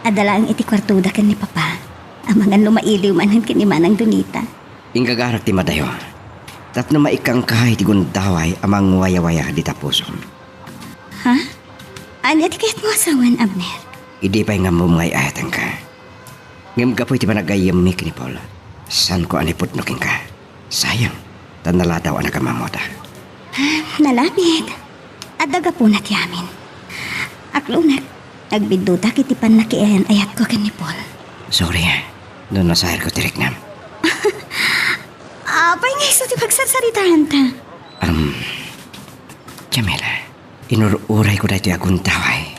Adda laeng iti kuartoda ken ni Papa. Amangan no mailiw manen ken ni Manang Donita. Inggagarak ti madayo. Tapno maikkanka iti gundaway a mangwayawaya dita pusom. Ha? Ania ti kayatmo a sawen, Abner? Idi pay nga ammom nga ay-ayatenka. Ngem gapu iti panagayyemmi ken ni Paul, saanko a naipudno kenka. Sayang, ta naladaw a nagamamoda. Ah, nalabit. Adda gapuna ti amin. Aklonek, nagbiddutak iti pannakiayan-ayatko ken ni Paul. Sorry, no nasairko ti riknam. Apay nga isu ti pagsarsaritaanta? Um, Jamila, inur-urayko daytoy a gundaway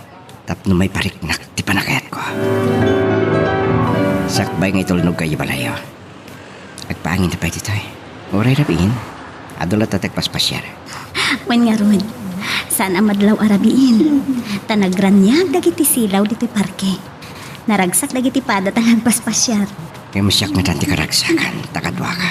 tapno maipariknak ti panagayatko. Sakbay nga itulnogka idiay balayyo. Agpaangin ta pay ditoy. Uray rabiin, adu latta ti agpaspasiar. Wen ngarud, saan a madlaw a rabiin, ta nagraniag dagiti silaw ditoy parke. Naragsak dagiti pada ta nagpaspasiar. Ngem siak met ti karagsakan ta kaduaka.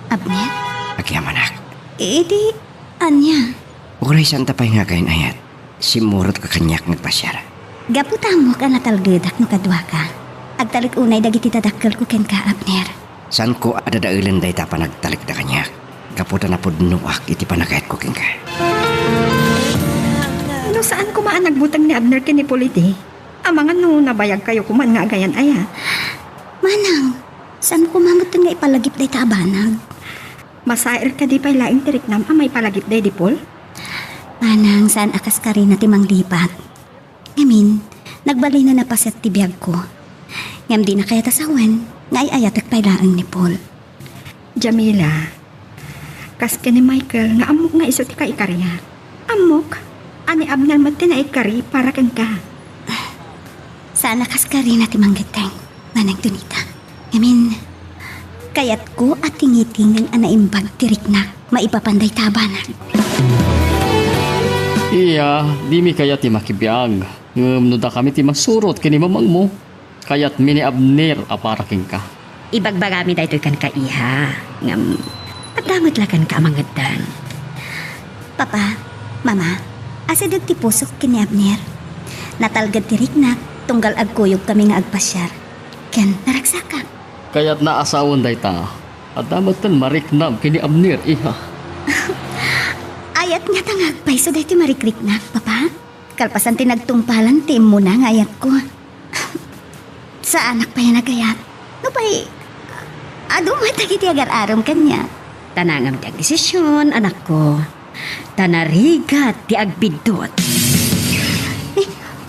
Abner? Agyamanak. Idi, ania? Uray saanta pay nga agayan-ayat, simmurotka kaniak nga agpasiar. Gapu ta ammok a natalgedak no kaduaka, agtalek unay dagiti dadakkelko kenka, Abner. Saanko a dadaelen dayta a panagtalekda kaniak, gapu ta napudnoak iti panagayatko kenka. No saan koma a nagbuteng ni Abner ken ni Paul idi, amangan no nabayagkayo koman nga agayan-ayat. Manang, saan koma metten nga ipalagip dayta a banag? Masair kadi pay laeng ti riknam a maipalagip daydi Paul? Manang, saan a kaskarina ti manglipat. Ngamin, nagbalin a napasiat ti biagko. Ngem dina kayat a sawen nga ay-ayatek pay laeng ni Paul. Jamila, kas ken ni Michael nga ammok nga isu ti kaikariak. Ammok a ni Abner met ti naikari para kenka. Saan a kaskarina ti manggeddeng, Manang Donita. Ngamin, kayatko a tingitingen a naimbag ti riknak maipapan dayta a banag. Iya, dimi kayat ti makibiag. Ngem no dakami ti masurot ken ni mamangmo, kayatmi ni Abner a para kenka. Ibagbagami daytoy kenka, iha. Ngem, adda met la kenka a mangeddeng. Papa, Mama, asideg ti pusok ken ni Abner. Natalged ti riknak tunggal agkuyogkami nga agpasiar. Ken naragsakak. Kayatna a sawen dayta. Adda metten mariknam ken ni Abner, iha. Ayat ngata nga agpayso daytoy marikriknak, Papa? Kalpasan ti nagtungpalan ti immuna nga ayatko. Saanak pay a nagayat. Nupay, adu met dagiti agar-arem kaniak. Ta nangam ti agdesision, anakko. Ta narigat ti agbiddut. Eh,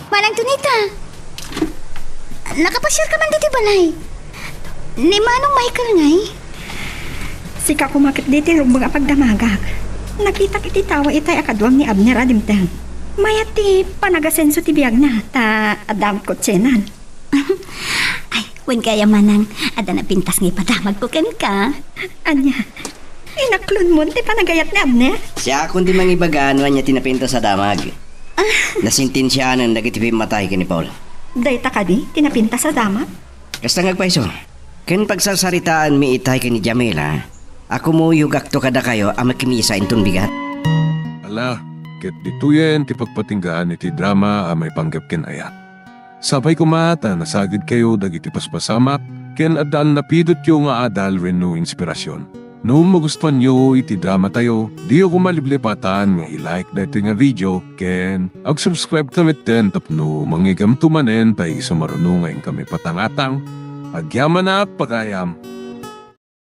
Manang Donita, nakapasiarka man ditoy balay? Ni Manong Michael ngay? Sika koma ketdi ti rumbeng a pagdamagak. Nakitak iti tawa itay a kaduam ni Abner a dimteng. Mayat ti panagasenso ti biagna, ta adda met kotsena. Ay, wen kaya, Manang, adda napintas nga ipadamagko kenka. Ania, inaklonmon ti panagayat ni Abner? Siakon ti mangibaga no ania ti napintas a damag. Ah. Nasentensianen dagiti pimmatay ken ni Paul. Dayta kadi ti napintas a damag? Kasta nga agpayso, ken pagsarsaritaanmi itay ken ni Jamila a kumuyogakto kadakayo a makimisa inton bigat. Ala, ket ditoyen ti pagpatinggaan iti drama a maipanggep ken aya. Sapay koma ta nasagidkayo dagiti paspasamak ken adda a napidotyo nga adal wenno inspirasyon. No magustuanyo iti dramatayo, diyo koma liplipatan nga i-like daytoy nga video ken ag-subscribe ta metten tapno mangigamto manen ta isu maruno nga inkami patangatang. Agyamanak pagayam!